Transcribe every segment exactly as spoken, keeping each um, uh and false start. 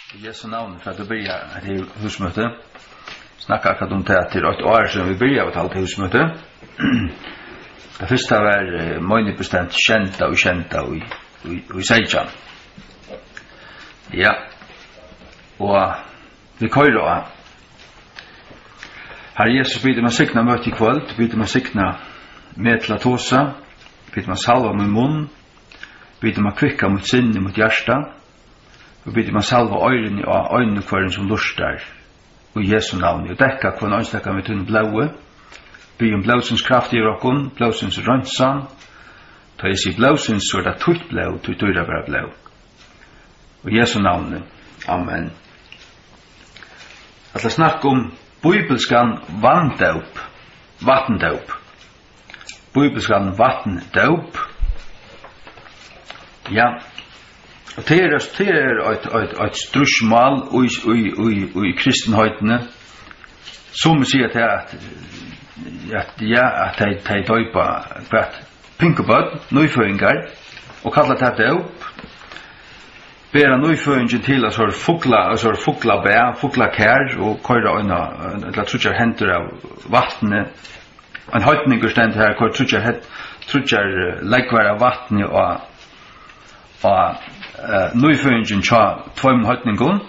Í Jesu navni, fyrr at byrja hetta húsmøti. Snakka akkurát um tað, at tað er eitt ár síðan vit byrjaðu at halda húsmøti. Tað fyrsta var, eh, meini bestemt sjeynda og sjeynda í, í, í seytjan. Ja. Og vit koyra á. Harri Jesus, biði meg signa møtið í kvøld, biði meg signa meg til at tosa, biði meg salva mín munn, biði meg kvikka mítt sinn og mítt hjarta, og biði meg salva oyruni á einum og hvørjum sum lurtar, í Jesu navni, og dekka hvønn einstakan við tínum blóði. Biði um blóðsins kraft yvir okkum, blóðsins reinsan. Tá eg sigi blóðsins, so er tað títt blóð, títt dýrabara blóð. Í Jesu navni. Amen. Ætla at snakka um bíbilskan vatndóp, vatndóp. Bíbilskan vatndóp. Ja. Og tað er, tað er eitt, eitt, eitt stríðsmál í, í, í, í kristinheitini. Summi siga tað at, at, ja, at tey, tey doypa hvat? Pingubørn, nýføðingar, og kalla tað dóp. Bera nýføðingin til at sár fugla, at sár fuglabað, fuglakar, og koyra eina, ella tríggjar hendur av vatni. Ein heidningur stendur har, koyr tríggjar hen-, tríggjar, eh, lógvar av vatni á, á, eh, nýføðingin hjá tveimum heidningum.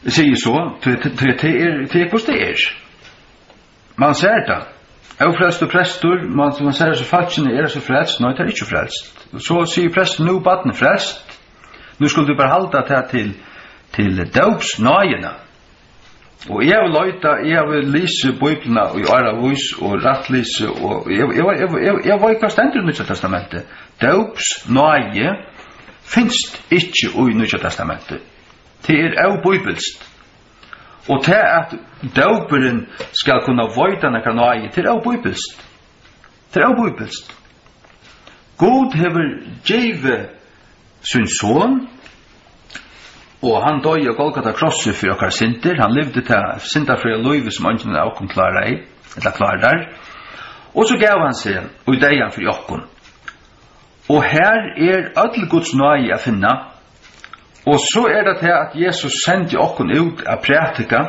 Eg sigi so, tí, tí, tí, tí er, tí er hvussu tað er. Man sær tað. Ófrelstur prestur, man, man sær, so fólkini eru so frelst. Nei, tað er ikki frelst. Og so sigur prestur: "Nú er barnið frelst. Nú skulu tit bara halda tað til, til dópsnáðina." Og eg havi leitað, eg havi lisið Bíbliuna í áravís og rættlisið, og eg, eg, eg, eg, eg veit, hvat stendur í Nýggja Testamenti. Dópsnáði finst ikki í Nýggja Testamenti. Tað er óbíbilskt. Og tað, at dópurin skal kunna veita nakra náði, tað er óbíbilskt. Tað er óbíbilskt. Gud hevur givið sín son, og hann doyði á Golgata krossi fyri okkara syndir. Hann livdi tað syndafría lívið, sum eingin av okkum kláraði, ella klárar. Og so gav hann seg í deyðan fyri okkum. Og har er øll Guds náði at finna. Og so er tað tað, at Jesus sendi okkum út at prædika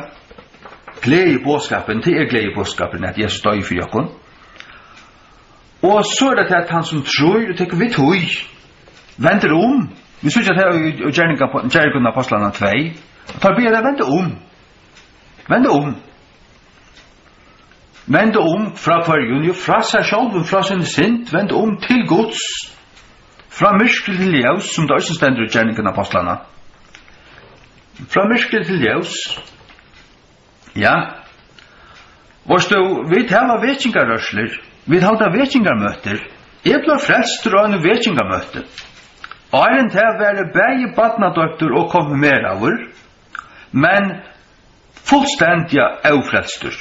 gleðiboðskapin. Tað er gleðiboðskapurin, at Jesus doyði fyri okkum. Og so er tað tað, at hann sum trýr og tekur við tí, vendir um. Vit síggja tað í, í Gerningar-, Gerningarnar Ápostlarnar tvey. Og teir biðja tey venda um. Venda um. Venda um frá hvørjum? Jú, frá sær sjálvum, frá síni synd, venda um til Guds. Frá myrkri til ljós, sum tað eisini stendur í Gerningarnar Ápostlarnar. Frá myrkri til ljós. Ja. Veitst tú, vit hava vekingarrørslur, vit halda vekingarmøtir. Eg bleiv frelstur á einum vekingarmøti. Áðrenn tað var eg bæði barnadoyptur og konfirmeraður, men fullstendiga ófrelstur.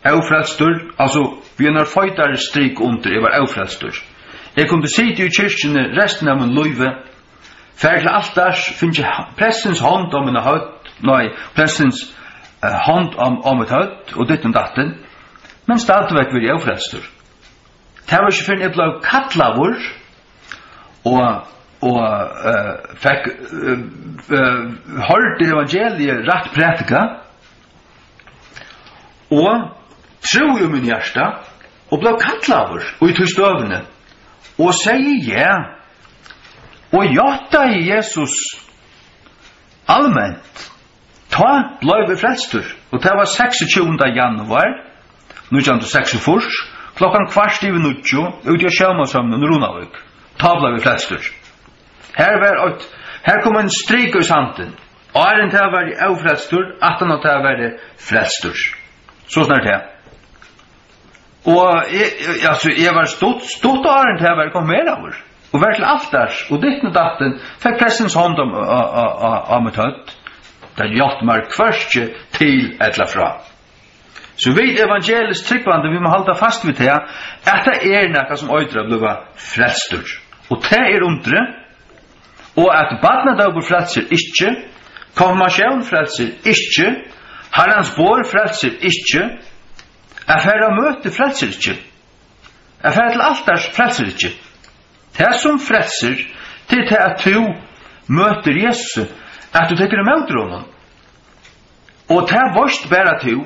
Ófrelstur, altso, við einari feitari strik undir, eg var ófrelstur. Eg kundi sitið í kirkjuni restina av mínum lívi, farið til altars, fingið h-, prestins hond á mína høvd, nei, prestins, eh, hond á, á mítt høvd og ditten datten, men stadigvæk verið ófrelstur. Tað var ikki fyrr enn eg bleiv kallaður og, og, eh, fekk, eh, eh, hoyrdi evangeliið rætt prædikað og trúði í mínum hjarta og bleiv kallaður í tí støðuni og segði ja og játtaði Jesus alment. Tá bleiv eg frelstur, og tað var seksogtjúgunda januar nítjan hundrað og seksogfýrs, klokkan kvart yvir níggju, úti á Sjómanshøvnini í Runavík. Tá bleiv eg frelstur. Her var eitt, her kom ein strik í sandin. Áðrenn tað var eg ófrelstur, aftan á tað var eg frelstur. So snart tað. Og eg, eg, altso, eg var stutt, stutt áðrenn tað var konfirmeraður. Og var til altars, og ditten og datten, fekk prestins hond á, á, á, á, á mítt høvd. Tað hjálpti mær hvørki til ella frá. So vit evangeliskt trúgvandi, vit mugu halda fast við tað, at tað er nakað sum eitur at blíva frelstur. Og tað er undrið, og at barnadópur frelsir ikki, konfirmatión frelsir ikki, Harrans borð frelsir ikki, at fara á møti frelsir ikki. At fara til altars frelsir ikki. Tað sum frelsir, tað er tað, at tú møtir Jesusi, at tú tekur ímóti honum. Og tað veitst bara tú.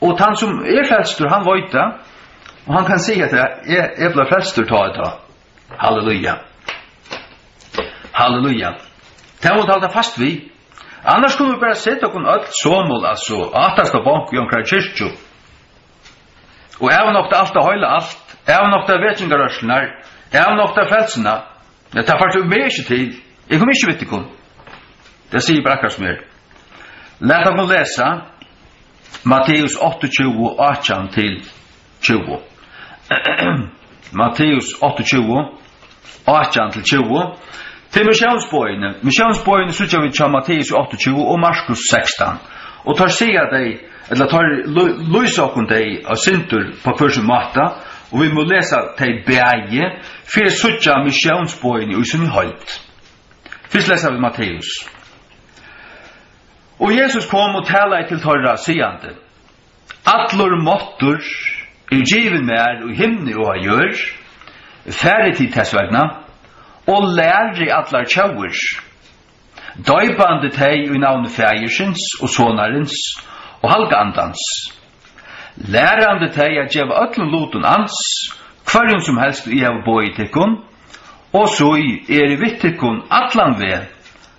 Og tann sum er frelstur, hann veit tað. Og hann kann siga tað: Eg, eg bleiv frelstur tá og tá. Halleluja. Halleluja. Tað mugu vit halda fast við. Annars kunnu vit bara seta okkum øll somul, altso, á aftasta bonk í onkrari kirkju. Og avnokta alt tað heila alt. Avnokta vekjingarrørslurnar. Avnokta frelsuna. Ja, tað fært tú meg ikki til. Eg komi ikki við tykkum. Tað sigi eg bara akkurát sum er. Lat okkum lesa Matteus áttaogtjúgu, átjan til tjúgu. Matteus áttaogtjúgu, átjan til tjúgu. Til missiónsboðini. Missiónsboðini síggja vit hjá Matteus áttaogtjúgu og Markus sekstan. Og teir siga tey, ella teir lú-, lýsa okkum tey á sindur á hvør sín máta, og vit mugu lesa tey bæði, fyri at síggja missiónsboðini í síni heild. Fyrst lesa vit Matteus. Og Jesus kom og talaði til teirra, sigandi: Allur máttur er givin mær í himni og á jørð. Farið tit tess vegna og lærið allar tjóðir, doypandi tey í navni Faðirsins og Sonarins og Halga Andans, lærandi tey at geva øllum lutum ans, hvørjum sum helst eg havi boðið tykkum, og síið, eg eri við tykkum allan veg,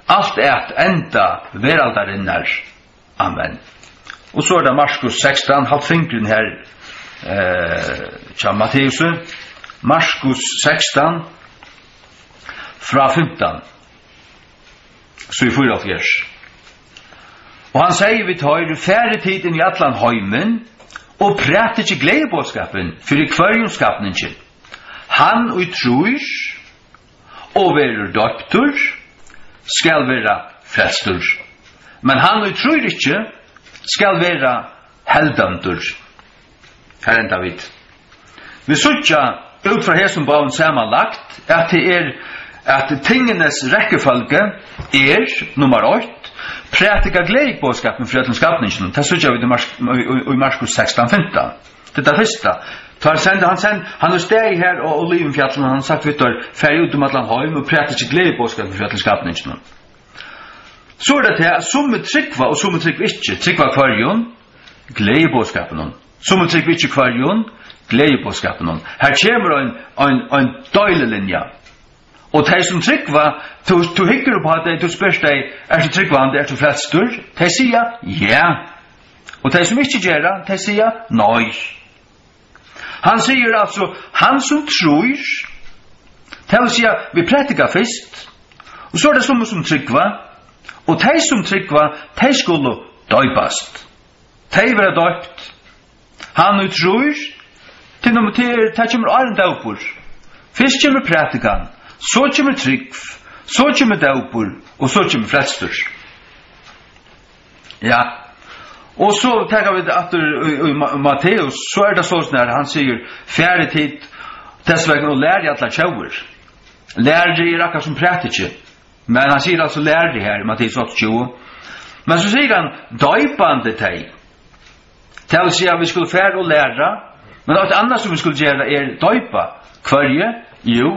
alt at enda veraldarinnar. Amen. Og so er tað Markus sekstan, halt fingurin her, eh, hjá Matteusi. Markus sekstan, frá fimtan, síða fýraoghálvfjerðs. Og hann segði við teir: Farið tit inn í allan heimin og prædikið gleðiboðskapin fyri hvørjum skapningi. Hann, ið trýr og verður doyptur, skal vera frelstur, men hann, ið trýr ikki, skal vera heldandur. Her enda vit. Vit síggja út frá hesum báðum samanlagt, at tað er, at tingenes rekkefølge er, nummar eitt, prædika gleðiboðskapin fyri øllum skapninginum. Tað síggja vit í Mark-, í, í, í Markus sekstan fimtan. Tað er tað fyrsta. Tá hann sendi, hann sendi, hann hevur staðið her á Olivufjallinum, hann hevur sagt við teir: Farið út um allan heim og prædikið gleðiboðskapin fyri øllum skapninginum. So er tað tað, at summi trúgva og summi trúgva ikki. Trúgva hvørjum? Gleðiboðskapinum. Summi trúgva ikki hvørjum? Gleðiboðskapinum. Her kemur ein, ein, ein deililinja. Og tey sum trúgva, tú, tú hyggur upp á tey, tú spyrt tey: Ert tú trúgvandi, ert tú frelstur? Tey siga: Ja. Og tey sum ikki gera, tey siga: Nei. Hann sigur altso: Hann sum trýr, tað vil siga, vit prædika fyrst, og so er tað summi sum trúgva, og tey sum trúgva, tey skulu doypast. Tey verða doypt. Hann ið trýr, til nummar, til, tað kemur áðrenn dópur. Fyrst kemur prædikan, so kemur trúgv, so kemur dópur, og so kemur frelstur. Ja. Og so taka vit aftur í, í Ma-, Matteus, so er tað soleiðis, nær hann sigur: Farið tit tess vegna og lærið allar tjóðir. Lærið er akkurát sum prædikið. Men hann sigur altso lærið her í Matteus áttaogtjúgu. Men so sigur hann: Doypandi tey. Tað vil siga, at vit skulu fara og læra, men eitt annað sum vit skulu gera er doypa. Hvørji? Jú,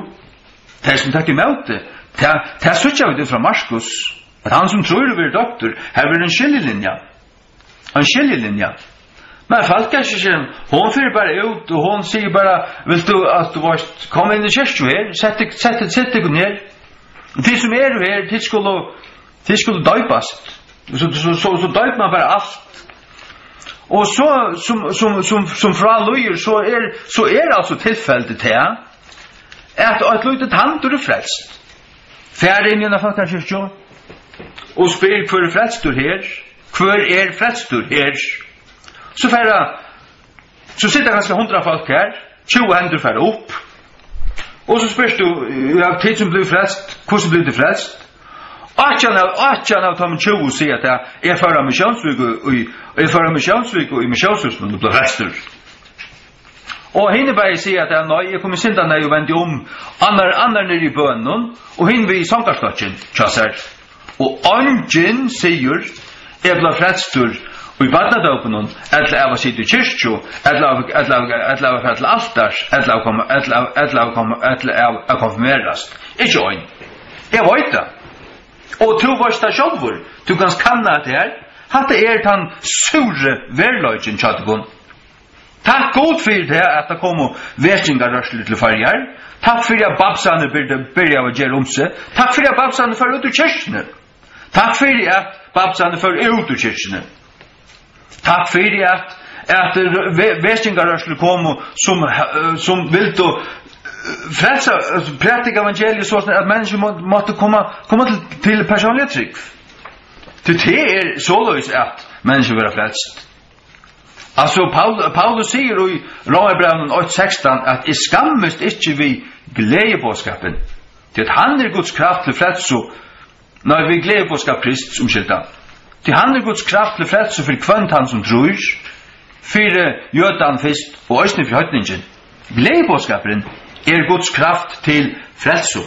tey sum taka ímóti. Tað, tað síggja vit út frá Markus, at hann sum trýr og verður doyptur, har verður ein skiljilinja. Ein skiljilinja. Men fólk er ikki, hon fer bara út, og hon sigur bara: Vilt tú at, tú veitst, kom inn í kirkju her, sett teg, sett teg, sett tykkum her. Og tit sum eru her, tit skulu, tit skulu doypast. So, so, so, so doypir man bara alt. Og so, sum, sum, sum, sum frá líður, so er, so er altso tilfeldið tað, at eitt lítið tandur er frelst. Far inn í eina fólkakirkju og spyr: Hvør er frelstur her? Hvør er frelstur her? So fara, so sita kanska hundrað fólk her, tjúgu hendur fara upp, og so spyrt tú: Ja, tit sum blivu frelst, hvussu blivu tit frelst? Átjan av, átjan av teimum tjúgu siga tað: Eg fór á missiónsviku í, eg fór á missiónsviku í missiónshúsinum og bleiv frelstur. Og hini bæði siga tað: Nei, eg kom í syndaneyð og vendi um, annar, annar niðri í bønum, og hin við songarstokkin hjá sær. Og eingin sigur: Eg bleiv frelstur í barnadópinum, ella av at sita í kirkju, ella av, ella av, ella av at fara til altars, ella av koma, ella av, ella av koma, ella av at konfirmerast. Ikki ein. Eg veit tað. Og tú veitst tað sjálvur. Tú kanst kanna tað her. Hatta er tann súri veruleikin hjá tykkum. Takk Gud fyri tað, at tað komu vekingarrørslur til Føroyar. Takk fyri, at bamsarnir byrja-, byrjaðu at gera um seg. Takk fyri, at bamsarnir fóru út úr kirkjuni. Takk fyri, at bamsarnir fóru út úr kirkjuni. Takk fyri, at, at ve-, vekingarrørslur komu, sum, eh, sum vildu, eh, frelsa, eh, prædika evangeliið, so at menniskju má-, máttu koma, koma til, til persónliga trúgv. Tí tað er soleiðis, at menniskju verða frelst. Altso, Paul-, Paulus sigur í Rómarbrævinum eitt sekstan, at: "Eg skammist ikki við gleðiboðskapin, tí at hann er Guds kraft til frelsu." Nei, við gleðiboðskap Krists, umskylda. "Tí hann er Guds kraft til frelsu fyri hvønn tann, sum trýr, fyri jødan fyrst, og eisini fyri heidningin." Gleðiboðskapurin er Guds kraft til frelsu.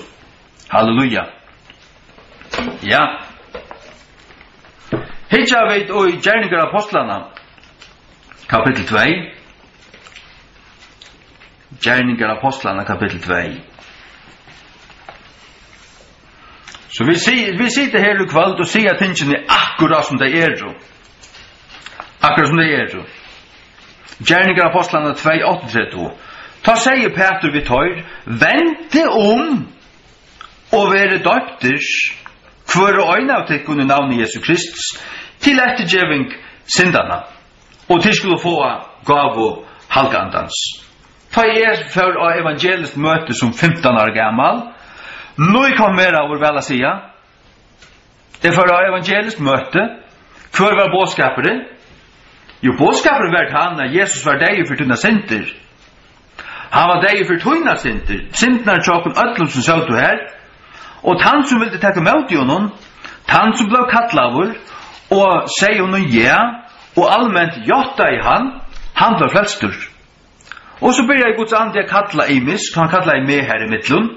Halleluja. Ja. Hyggja vit í Gerningar Ápostlanna, kapittul tvey. Gerningar Ápostlanna, kapittul tvey. So vit si-, vit sita her í kvøld og siga tingini akkurát sum tey eru. Akkurát sum tey eru. Gerningar Ápostlanna tvey áttaogtretivu. Tá segði Pætur við teir: "Vendið um og verið doyptir, hvør og ein av tykkum, í navni Jesu Krists, til eftirgeving syndanna, og tit skulu fáa gávu Halga Andans." Tá eg fór á evangeliskt møti sum fimtan ára gamal, nýkonfirmeraður, væl at siga, eg fór á evangeliskt møti. Hvør var boðskapurin? Jú, boðskapurin var tann, at Jesus var deyður fyri tínar syndir. Hann var deyður fyri tínar syndir, syndirnar hjá okkum øllum sum sótu her. Og tann, sum vildi taka ímóti honum, tann, sum bleiv kallaður, og segði honum ja, og alment játtaði hann, hann bleiv frelstur. Og so byrjaði Guds andi at kalla ymiskt, hann kallaði meg her í millum.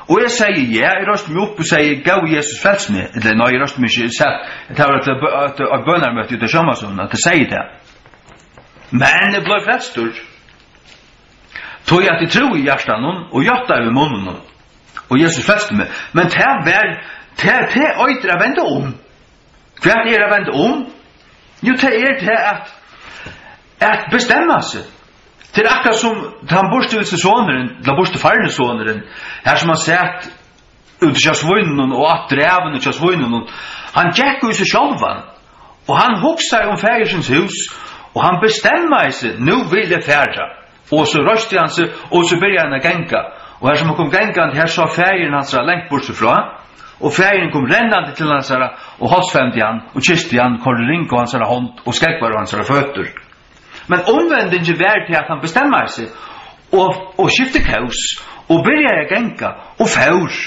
Og eg segði ja, eg reisti meg upp og segði: "Góði Jesus, frels meg." Ella nei, eg reisti meg ikki, eg sat, tað var eitt bø-, eitt, eitt bønarmøti úti á sjónvarpsstovuni, at eg segði tað. Men eg bleiv frelstur. Tí at eg trúði í hjartanum og játtaði við munninum, og Jesus frelsti meg. Men tað var, tað, tað eitur at venda um. Hvat er at venda um? Jú, tað er tað at, at bestemma seg. Tað er akkurát sum tann burturvilsi sonurin, tann burturfarni sonurin, har sum hann sat úti hjá svínunum og át drævina hjá svínunum. Hann gekk í seg sjálvan, og hann hugsaði um faðirsins hús, og hann bestemmaði seg: "Nú vil eg fara." Og so reisti hann seg, og so byrjaði hann at ganga. Og har sum hann kom gangandi, har sá faðirin hansara langt burtur frá. Og faðirin kom rennandi til hansara og hálsfevndi hann og kysti hann, koyrdi ring á hansara hond og skógvar á hansara føtur. Men umvendingin var til, at hann bestemmaði seg og, og skifti kós og byrjaði at ganga og fór.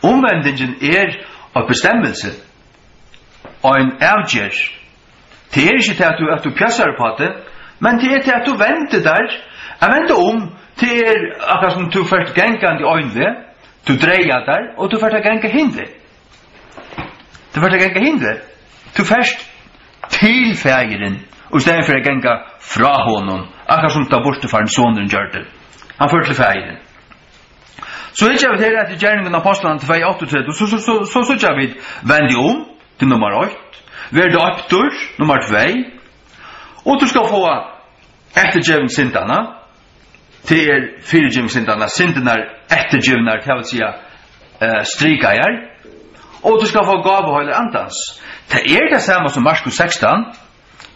Umvendingin er eitt bestemmilsi, ein avgerð. Tað er ikki tað, at tú, at tú pjassar upp á tað, men tað er tað, at tú vendir tær, at venda um. Tað er akkurát sum tú fert gangandi ein veg, tú dregar tær, og tú fert at ganga hin veg. Tú fert at ganga hin veg. Tú fert til faðirin, í staðin fyri at ganga frá honum, akkurát sum tann burturfarni sonurin gjørdi. Hann fór til faðirin. So hyggja vit her eftir Gerningar Ápostlanna tvey áttaogtretivu, so, so, so, so síggja vit: "Vendið um", tað er nummar eitt. "Verið doyptir", nummar tvey. "Og tú skalt fáa eftirgeving syndanna", tað er fyrigeving syndanna, syndirnar eftirgivnar, tað vil siga, eh, strikaðar. "Og tú skalt fáa gávu Heilaga Andans." Tað er tað sama sum Markus sekstan.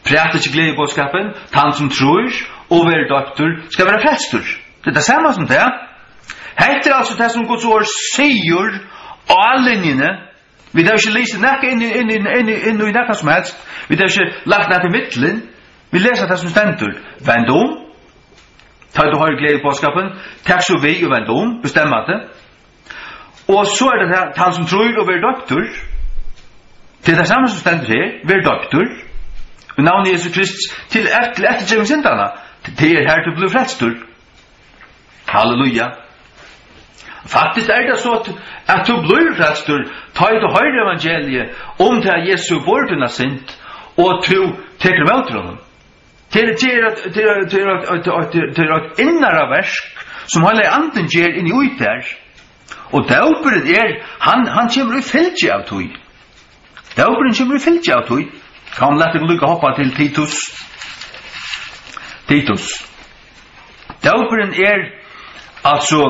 Prædiki gleðiboðskapin, tann sum trýr og verður doyptur, skal vera frelstur. Tað er tað sama sum tað. Hetta er altso tað, sum Guds orð sigur á linjuni. Vit hava ikki lisið nakað inn í, inn í, inn í, inn í nakað sum helst. Vit hava ikki lagt nakað í millum. Vit lesa tað, sum stendur. Vend um. Tá tú hoyrir gleðiboðskapin, tak so við og vend um, bestemma teg. Og so er tað tað, tann sum trýr og verður doyptur. Tað er tað sama sum stendur her, verður doyptur. Í navni Jesu Krists til eft-, til eftirgeving syndanna. Tað er her, tú blívur frelstur. Halleluja. Faktiskt er tað so, at, at tú blívur frelstur, tá ið tú hoyrir evangeliið um tað, at Jesus ber tína synd, og tú tekur ímóti honum. Tað er, tað er eitt, tað er, tað er eitt, eitt, eitt, tað er eitt innara verk, sum Heilagi Andin ger inni í tær. Og dópurin er, hann, hann kemur í fylgju av tí. Dópurin kemur í fylgju av tí. Kom, lat okkum líka hoppa til Titus. Titus. Dópurin er, altso,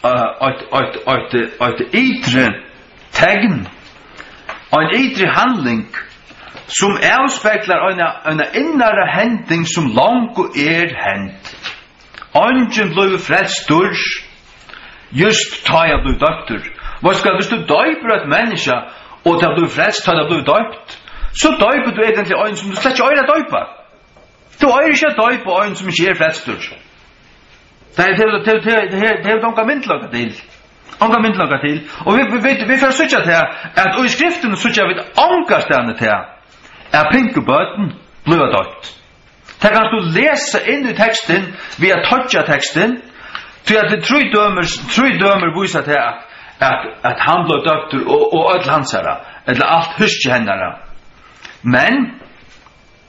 eh, eitt, eitt, eitt, eitt ytri tekn, ein ytri handling, sum avspeglar eina, eina innara hending, sum longu er hend. Eingin blívur frelstur, júst tá ið hann blívur doyptur. Veitst tú hvat, viss tú doypir eitt menniskja, og tað blívur frelst, tá tað blívur doypt, so doypir tú eigentliga ein, sum tú slett ikki eigur at doypa. Tú eigur ikki at doypa ein, sum ikki er frelstur. Tað er, tað er, tað er, tað er, tað er ongan myndugleika til. Ongan myndugleika til. Og vit, vit, vit, vit fara at síggja tað, at í Skriftini síggja vit ongastaðni tað, at pinkubørn blíva doypt. Tað kanst tú lesa inn í tekstin við at toyggja tekstin, tí at trý dømir, trý dømir vísa tað, at, at, at hann bleiv doyptur og, og øll hansara, ella alt húskið hennara. Men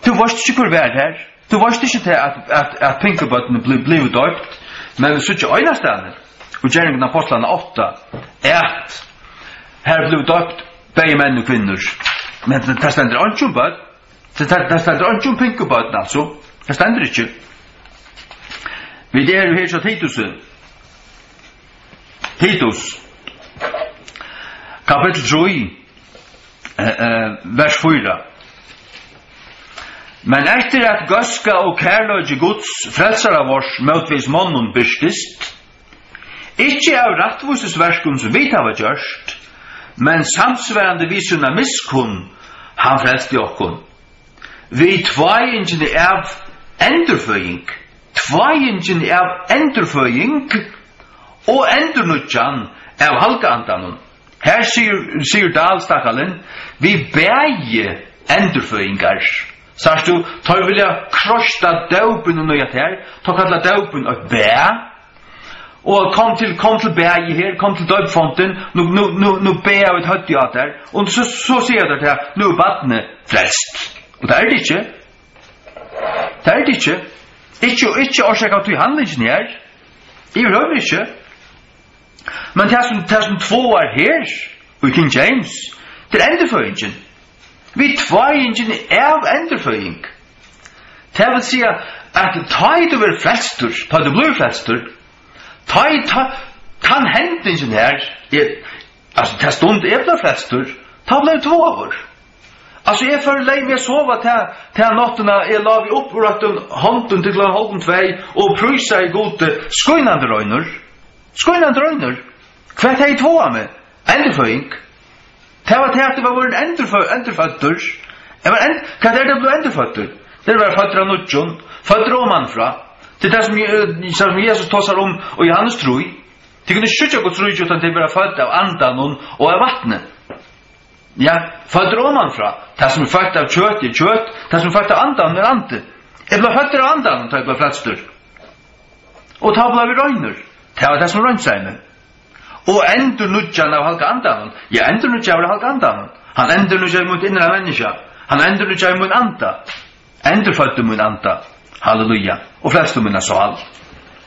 tú veitst ikki, hvør var har. Tú veitst ikki tað, at, at, at pinkubørnini bli-, blivu doypt, men vit síggja einastaðni, í Gerningarnar Ápostlarna átta, at har blivu doypt bæði menn og kvinnur. Men tað stendur einki um børn. Tað, tað, tað stendur einki um pinkubørn, altso. Tað stendur ikki. Vit eru her hjá Titusi. Titus, kapittul trý, eh, eh, vers fýra. Men eftir at góðska og kærleiki Guds, frelsara vors, mótvegis monnum birtist, ikki av rættvísisverkum, sum vit hava gjørt, men samsvarandi við sína miskunn hann frelsti okkum, við tváingini av endurføðing, tváingini av endurføðing og endurnýggjan av Halga Andanum. Her sigur, sigur Dahl, stakkalin, við bæði endurføðingar. Sært tú, teir vilja krosta dópin og nýggja tær, teir kalla dópin eitt bæ. Og kom til, kom til bæði her, kom til dópfontin, nú, nú, nú, nú baða vit høvdið á tær. Og so, so siga teir til tær, nú er barnið frelst. Og tað er tað ikki. Tað er tað ikki. Ikki, ikki orsakað av tí handlingin her. Yvirhøvur ikki. Men tað sum, tað sum tváar her í King James, tað er endurføðingin. Við tváingini av endurføðing. Tað vil siga, at tá ið tú verður frelstur, tá ið tú blívur frelstur, tá ið tá, tann hendingin her, er, altso, ta stund eg bleiv frelstur, tá bleiv eg tváaður. Altso, eg fór og legði meg at sova ta, ta náttina, eg lá við upprættum hondum til klokkan hálvgum tvey og prísaði Gudi, skínandi reinur. Skínandi reinur. Hvat hevði tváað meg? Endurføðing. Tað var tað, at eg var vorðin endurfø-, endurføddur. Eg var end-, hvat er tað at blíva endurføddur? Tað er at vera føddur av nýggjum, føddur omanfrá. Tað er tað, sum Je-, tað, sum Jesus tosar um í Jóhannes trý. Tit kunnu ikki síggja Guds ríki, uttan tit verða fødd av Andanum og av vatni. Ja, føddur omanfrá. Tað, sum er føtt av kjøti, er kjøt. Tað, sum er føtt av Andanum, er andi. Eg bleiv føddur av Andanum, tá eg bleiv frelstur. Og tá bleiv eg reinur. Tað var tað, sum reinsaði meg. Og endurnýggjan av Halga Andanum. Eg endurnýggjaður av Halga Andanum. Hann endurnýggjaði mítt innra menniskja. Hann endurnýggjaði mín anda. Endurføddi mín anda. Halleluja. Og frelsti mína sál.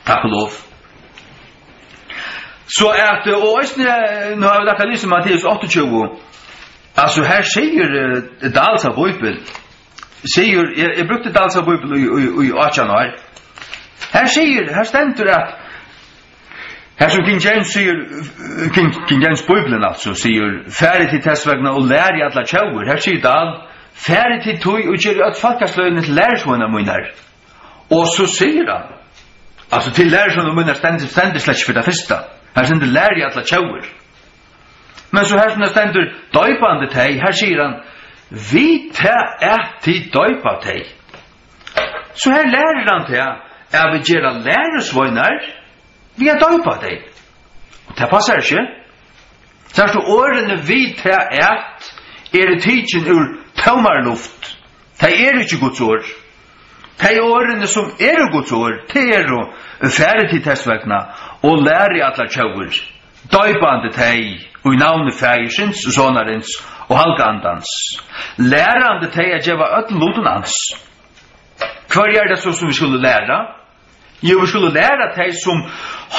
Takk og lov. So at, eh, og eisini, eh, nú hava vit akkurát lisið Matteus áttaogtjúgu. Altso, her sigur, eh, Dahls Bíbel, sigur, eg, eg brúkti Dahls Bíbel í, í, í átjan ár. Her sigur, her stendur at, her sum King James sigur, King, King James Bíblian altso, sigur, "Farið tit tess vegna og lærið allar tjóðir." Her sigur Dahl, "Farið tit tí og gerið øll fólkasløgini til lærisveinar mínar." Og so sigur hann, altso, "til lærisveinar mínar" stendur, stendur slett ikki fyri tað fyrsta. Her stendur, "Lærið allar tjóðir." Men so her sum tað stendur, "doypandi tey", her sigur hann, "við tað at tit doypa tey." So her lærir hann tað, at vit gera lærisveinar við at doypa tey. Og tað passar ikki. Sært tú, orðini "við tað at" eru tikin úr tómari luft. Tey eru ikki Guds orð. Tey orðini, sum eru Guds orð, tey eru: "Farið tit tess vegna og lærið allar tjóðir, doypandi tey í navni Faðirsins og Sonarins og Halga Andans, lærandi tey at geva øllum lutum ans." Hvørjar eru tað so, sum vit skulu læra? Jú, vit skulu læra tey, sum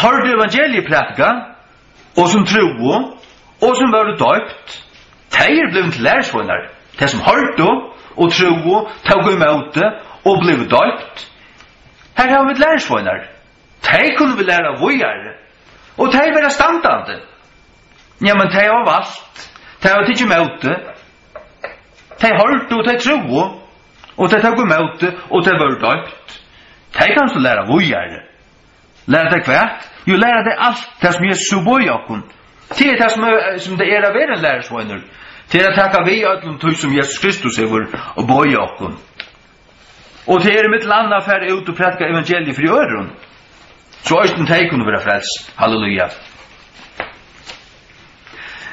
hoyrdu evangeliið prædikað, og sum trúðu, og sum vóru doypt, tey eru blivin til lærisveinar. Tey, sum hoyrdu og trúðu, tóku ímóti og blivu doypt, har hava vit lærisveinar. Tey kunnu vit læra víðari, og tey verða standandi. Ja, men tey hava valt, tey hava tikið ímóti, tey hoyrdu og tey trúðu, og tey tóku ímóti, og tey vóru doypt. Tey kanst tú læra víðari. Læra tey hvat? Jú, læra tey alt tað, sum Jesus hevur boðið okkum. Tað er tað, sum er, sum tað er at vera ein lærisveinur. Tað er at taka við øllum tí, sum Jesus Kristus hevur boðið okkum. Og tað er millum annað at fara út og prædika evangeliið fyri øðrum, so eisini tey kunnu vera frelst. Halleluja.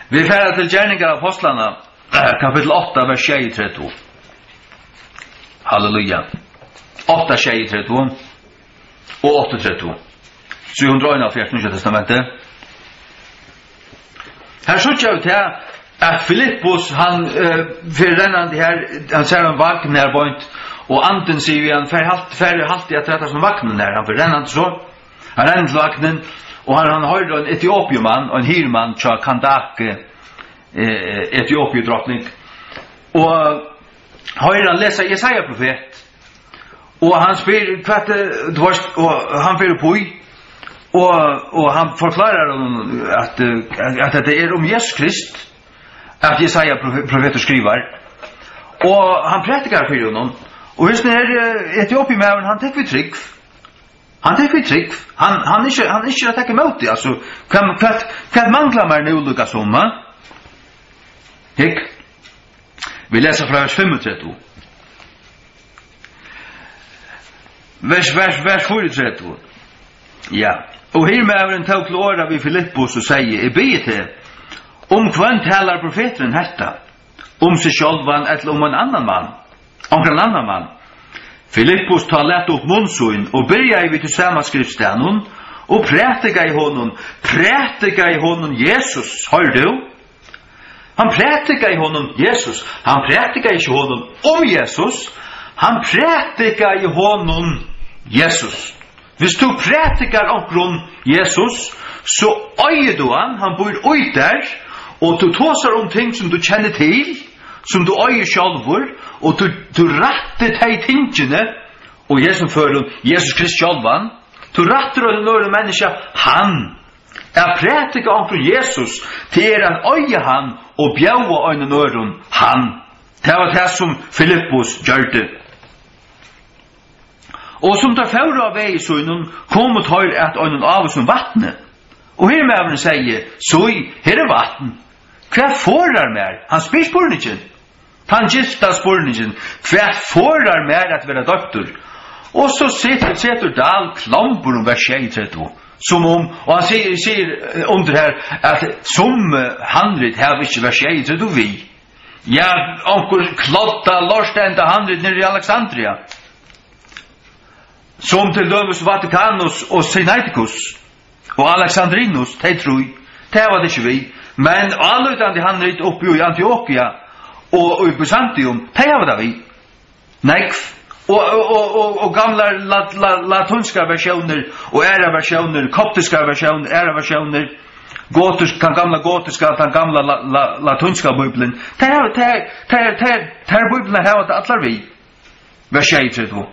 Vit fara til Gerningar Apostlanna, eh, kapittul átta, vers sjeyogtretivu. Halleluja. Átta, sjeyogtretivu og áttaogtretivu. Trý hundrað og einoghálvfjerðs, Nýggja Testamentið. Her síggja vit her, at Filippus, hann, eh, fer rennandi her, hann sær ein vagn her beint, og andin sigur við hann: "Far halt, far halt í at rætta sum vagnin her." Hann fer rennandi so. Hann rennur til vagnin, og hann, hann hoyrir ein etiopiumann, ein hirðmann hjá Kandake, eh, Etiopiudrotning. Og hoyrir hann lesa Jesaja profet. Og hann spyr, hvat, eh, tú veist, og hann fer upp í, og, og hann forklarar honum, at, eh, at hetta er um Jesus Krist, at Jesaja profe-, profetur skrivar. Og hann prædikar fyri honum. Og hesin her, eh, etiopimaðurin, hann tekur við trúgv. Hann tekur við trúgv. Hann, hann er ikki, hann er ikki at taka ímóti. Altso, hvat, hvat, hvat manglar mær nú líka sum, ha? Hygg. Vit lesa frá vers fimmogtretivu. Vers, vers, vers fýraogtretivu. Ja. Og hirðmaðurin tók til orða við Filippus og segði: "Eg biði teg, um hvønn talar profeturin hetta? Um seg sjálvan ella um ein annan mann? Onkran annan mann?" Filippus tá læt upp munn sín og byrjaði við tí sama skriftstaðnum og prædikaði honum, prædikaði honum Jesus, hoyrir tú? Hann prædikaði honum Jesus. Hann prædikaði ikki honum um Jesus. Hann prædikaði honum Jesus. Hvis tú prædikar onkrum Jesus, so eigur tú hann, hann býr í tær, og tú tosar um ting sum tú kennir til, sum tú eigur sjálvur, og tú, tú rættir tey tingini, og í hesum førum, Jesus Krist sjálvan, tú rættir einum øðrum menniskja hann. At prædika onkrum Jesus, tað er at eiga hann og bjóða einum øðrum hann. Tað var tað, sum Filippus gjørdi. Og sum teir fóru á vegi sínum, komu teir at einum ávísum vatni. Og hirðmaðurin segði: "Sí, her er vatn. Hvat forðar mær?" Hann spyr spurningin. Tann gylta spurningin: "Hvat forðar mær at vera doyptur?" Og so setur, setur Dahl klombur um vers sjeyogtretivu, sum um, og hann sigur, sigur, eh, undir her, at sum, eh, handrit hava ikki vers sjeyogtretivu við. Ja, onkur klodda lortenda handrit niðri í Alexandria, sum til dømis Vatikanus og Sinaiticus og Alexandrinus, tey trý, tey hava tað ikki við. Men álítandi handrit uppi í Antiokia og í Byzantium, tey hava tað við. Nógv. Og, og, og, og, og gamlar la-, la-, latínskar versjónir og aðrar versjónir, koptiskar versjónir, aðrar versjónir, gotisk, tann gamla gotiska, tann gamla la-, la-, latínska bíblian, tey hava, tey, tey, tey, tær bíbliurnar hava tað allar við. Vers sjeyogtretivu.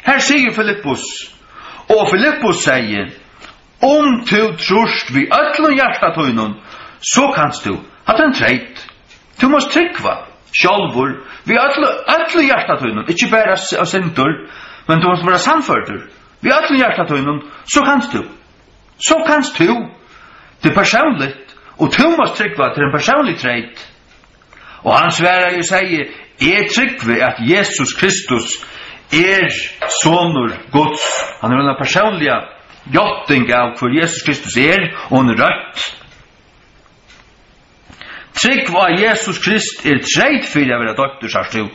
Her sigur Filippus, og Filippus segði: "Um tú trýrt við øllum hjarta tínum, so kanst tú." Hatta er ein treyt. Tú mást trúgva sjálvur við øllum, øllum hjarta tínum, ikki bara s-, av syndir, men tú mást vera sannførdur við øllum hjarta tínum, so kanst tú. So kanst tú. Tað er persónligt, og tú mást trúgva, tað er ein persónlig treyt. Og hann svaraði og segði: "Eg trúgvi, at Jesus Kristus er Sonur Guds." Hann hevur eina persónliga játting av, hvør Jesus Kristus er, og hann er røtt. Trúgv á Jesus Krist er treyt fyri at vera doyptur, sært tú.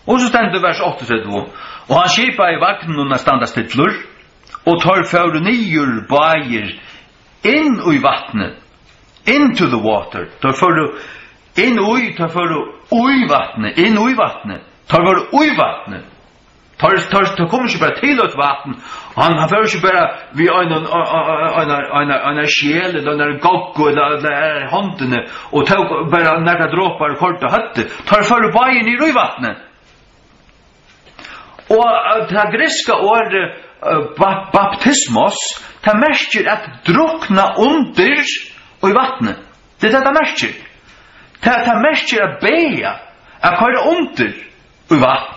Og so stendur vers áttaogtretivu: "Og hann skipaði vagninum at standa stillur, og teir fóru niður báðir inn í vatnið." Into the water. Teir fóru inn í, teir fóru í vatnið, inn í vatnið. Teir vóru í vatnið. Teir, teir, teir komu ikki bara til eitt vatn. Hann, hann fór ikki bara við einum, ein, ein, ein, ein, ein skel, ella ein goggu, ella, ella í hondini, og tók bara nakrar dropar og koyrdi á høvdið. Teir fóru báðir niður í vatnið. Og, eh, tað grikska orðið, eh, ba-, baptismos, tað merkir at drukna undir í vatni. Tað er tað, tað merkir. Tað, tað merkir at baða, at koyra undir í vatn.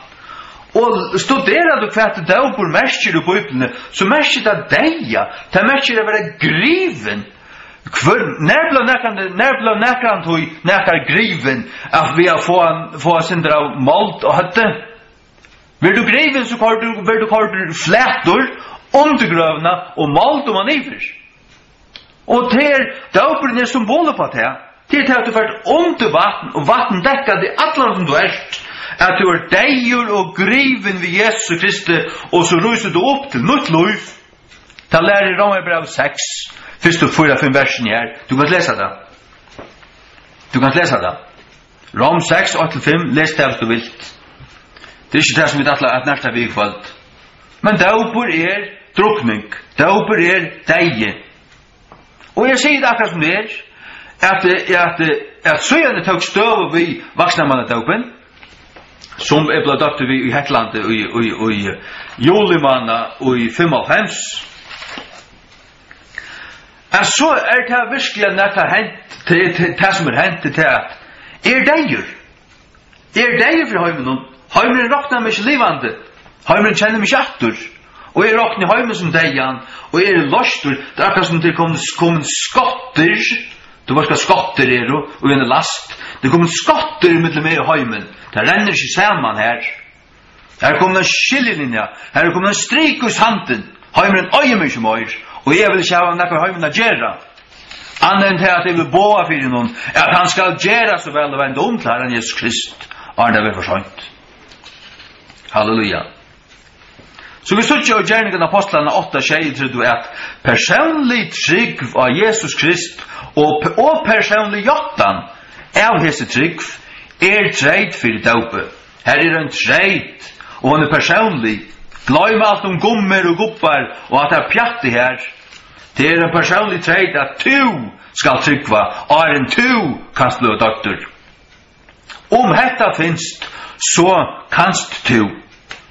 Og studerar tú, hvat dópur merkir í Bíbliuni, so merkir tað deyða. Tað merkir at vera grivin. Hvør, nær bleiv nakran, nær bleiv nakrantíð nakar grivin, at við at fáa, fáa eitt sindur av mold á høvdið? Verður tú grivin, so koyrdur, verður tú koyrdur flatur undir grøvina og mold oman yvir. Og tað er, dópurin er symbol upp á tað. Tað er tað, at tú fert undir vatn, og vatn dekkar teg allan sum tú ert, at tú ert deyður og grivin við Jesu Kristi, og so rísur tú upp til nýtt lív. Tað lærir Rómarbræv seks, fyrstu fýra, fimm versini her. Tú kanst lesa tað. Tú kanst lesa tað. Róm seks, eitt til fimm, les tað, viss tú vilt. Tað er ikki tað, sum vit ætla at nerta við í kvøld. Men dópur er drukning. Dópur er deyði. Og eg sigi tað akkurát sum tað er, at, at, at síðani tók støðu við vaksnamannadópin, sum eg bleiv døptur við í Hetlandi í, í, í juli mánað í fimmoghálvfems, at so er tað virkuliga nakað hent, tað, tað, tað sum er hent, er tað, at eg eri deyður. Eg eri deyður fyri heiminum. Heimurin roknar meg ikki livandi. Heimurin kennir meg ikki aftur. Og eg rokni heimin sum deyðan, og eg eri loystur. Tað er akkurát sum tað er komin, komin skottur. Tú veitst, hvat skottur eru, og ein er læst. Tað er komin skottur ímillum meg og heimin. Tað rennur ikki saman her. Her er komin ein skiljilinja. Her er komin ein strik í sandin. Heimurin eigur meg ikki meir. Og eg vil ikki hava nakað við heimin at gera. Annað enn tað, at eg vil boða fyri honum, at hann skal gera so væl og venda um til Harran Jesus Krist, áðrenn tað verður for seint. Halleluja. So vit síggja í Gerningarnar Ápostlarna átta sjeyogtretivu, at persónlig trúgv á Jesus Krist og, og persónlig játtan av hesi trúgv er treyt fyri dópi. Her er ein treyt, og hon er persónlig. Gloym alt um gummir og gubbar og alt tað pjattið her. Tað er ein persónlig treyt, at tú skalt trúgva, áðrenn tú kanst blíva doyptur. Um hetta finst, so kanst tú.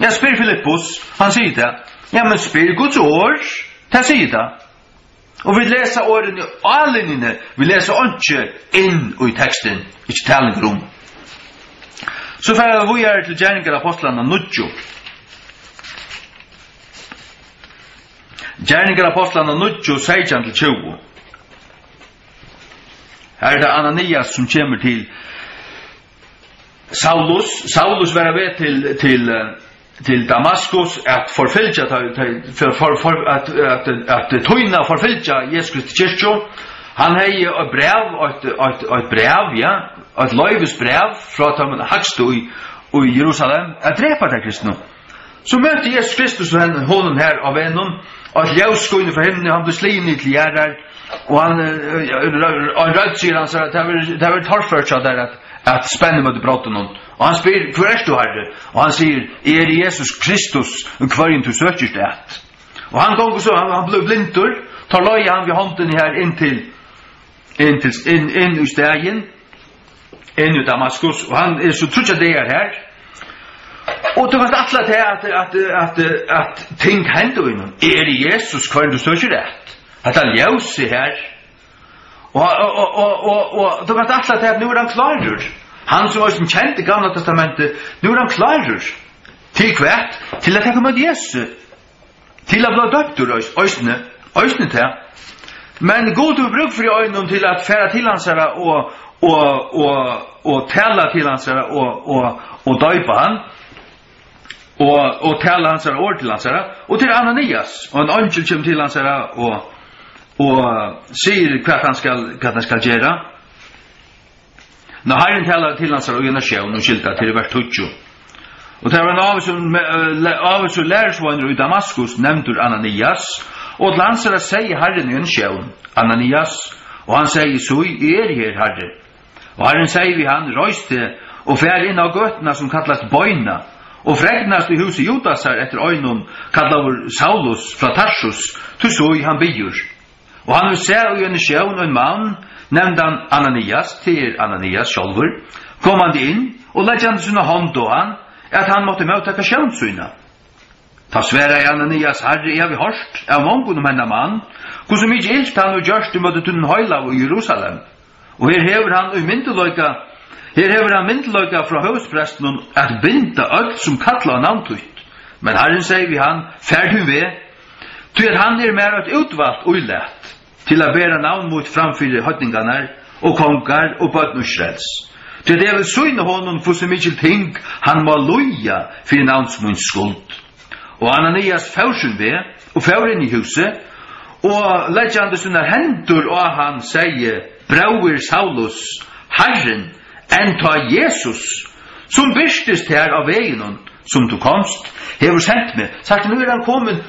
Ja, spyr Filippus, hann sigur tað. Ja, men spyr Guds orð, tað sigur tað. Og vit lesa orðini á linjuni, vit lesa einki inn í tekstin, ikki talan um. So fara vit víðari til Gerningar Ápostlarna níggju. Gerningar Ápostlarna níggju, seytjan til tjúgu. Her er tað Ananias, sum kemur til Saulus. Saulus var á veg til, til, eh, til Damaskus at forfylgja, ta, ta, for, for, for, at, at, at týna, forfylgja Jesu Kristi kirkju. Hann hevði eitt bræv, eitt, eitt, eitt bræv, ja, eitt loyvibræv frá teimum hægstu í, í Jerusalem at drepa tey kristnu. So møtti Jesus Kristus hen-, honum her á vegnum, og eitt ljós skínur frá himni, hann blívur sligin niður til jarðar, og hann, eh, eh, ein rødd sigur hann, sigur, at tað verður, tað verður torført hjá tær at, at spenna ímóti broddinum. Og hann spyr: "Hvør ert tú, Harri?" Og hann sigur: "Eg eri Jesus Kristus, hvørjum tú søkist at." Og hann gongur so, hann, hann blívur blindur, teir leiða hann við hondini her inn til, inn til, inn, inn í staðin, inn í Damaskus, og hann er so tríggjar dagar her. Og tú kanst ætla tær at, at, at, at ting henda í honum. Er Jesus, hvørjum tú søkir at? Hetta ljósið her. Og, og, og, og, og, og tú kanst ætla tær at nú er hann klárur. Hann sum eisini kendi Gamla Testamentið, nú er hann klárur. Til hvat? Til at taka ímóti Jesusi. Til at blíva døptur eis-, eisini, eisini tað. Men Gud hevur brúk fyri einum til at fara til hansara og, og, og, og tala til hansara og, og, og døypa hann. Og, og tala hansara orð til hansara. Og til Ananias. Og ein eingil kemur til hansara og, og sigur hvat hann skal, hvat hann skal gera. Nú, Harrin talar til hansara í eina sjón, umskylda, til vers tíggju. Og tað var ein ávísur me-, eh, le-, ávísur lærisveinur í Damaskus, nevndur Ananias, og til hansara segði Harrin í eina sjón: "Ananias." Og hann segði: "Sí, eg eri her, Harri." Og Harrin segði við hann: "Reis teg og far inn á gøtuna, sum kallast Beina, og fregnast í húsi Judasar eftir einum, kallaður Saulus frá Tarsus, tí so hann biður. Og hann hevur sæð í eini sjón ein mann, nevndan Ananias, tað er Ananias sjálvur, komandi inn og leggjandi sína hond á hann, at hann mátti móttaka sjón sína. Tá svaraði Ananias: Harri, eg havi hoyrt av mongum um hendan mann, hvussu mikið ilt hann hevur gjørt ímóti tínum heilagu í Jerusalem. Og her hevur hann í myndugleika, her hevur hann myndugleika frá høvuðsprestinum at binda øll, sum kalla á navn títt. Men Harrin segði við hann: Far tín veg, tí at hann er mær eitt útvalt ílat, til at bera navn mítt fram fyri heidningarnar og kongar og børn Ísraels. Tí at eg vil sýna honum, hvussu mikil ting hann má líða fyri navns míns skuld. Og Ananias fór sín veg og fór inn í húsið, og leggjandi sínar hendur á hann, segði: Bróðir Saulus, Harrin, enn tá Jesus, sum birtist tær á veginum, sum tú komst, hevur sent meg. Sært tú, nú er hann komin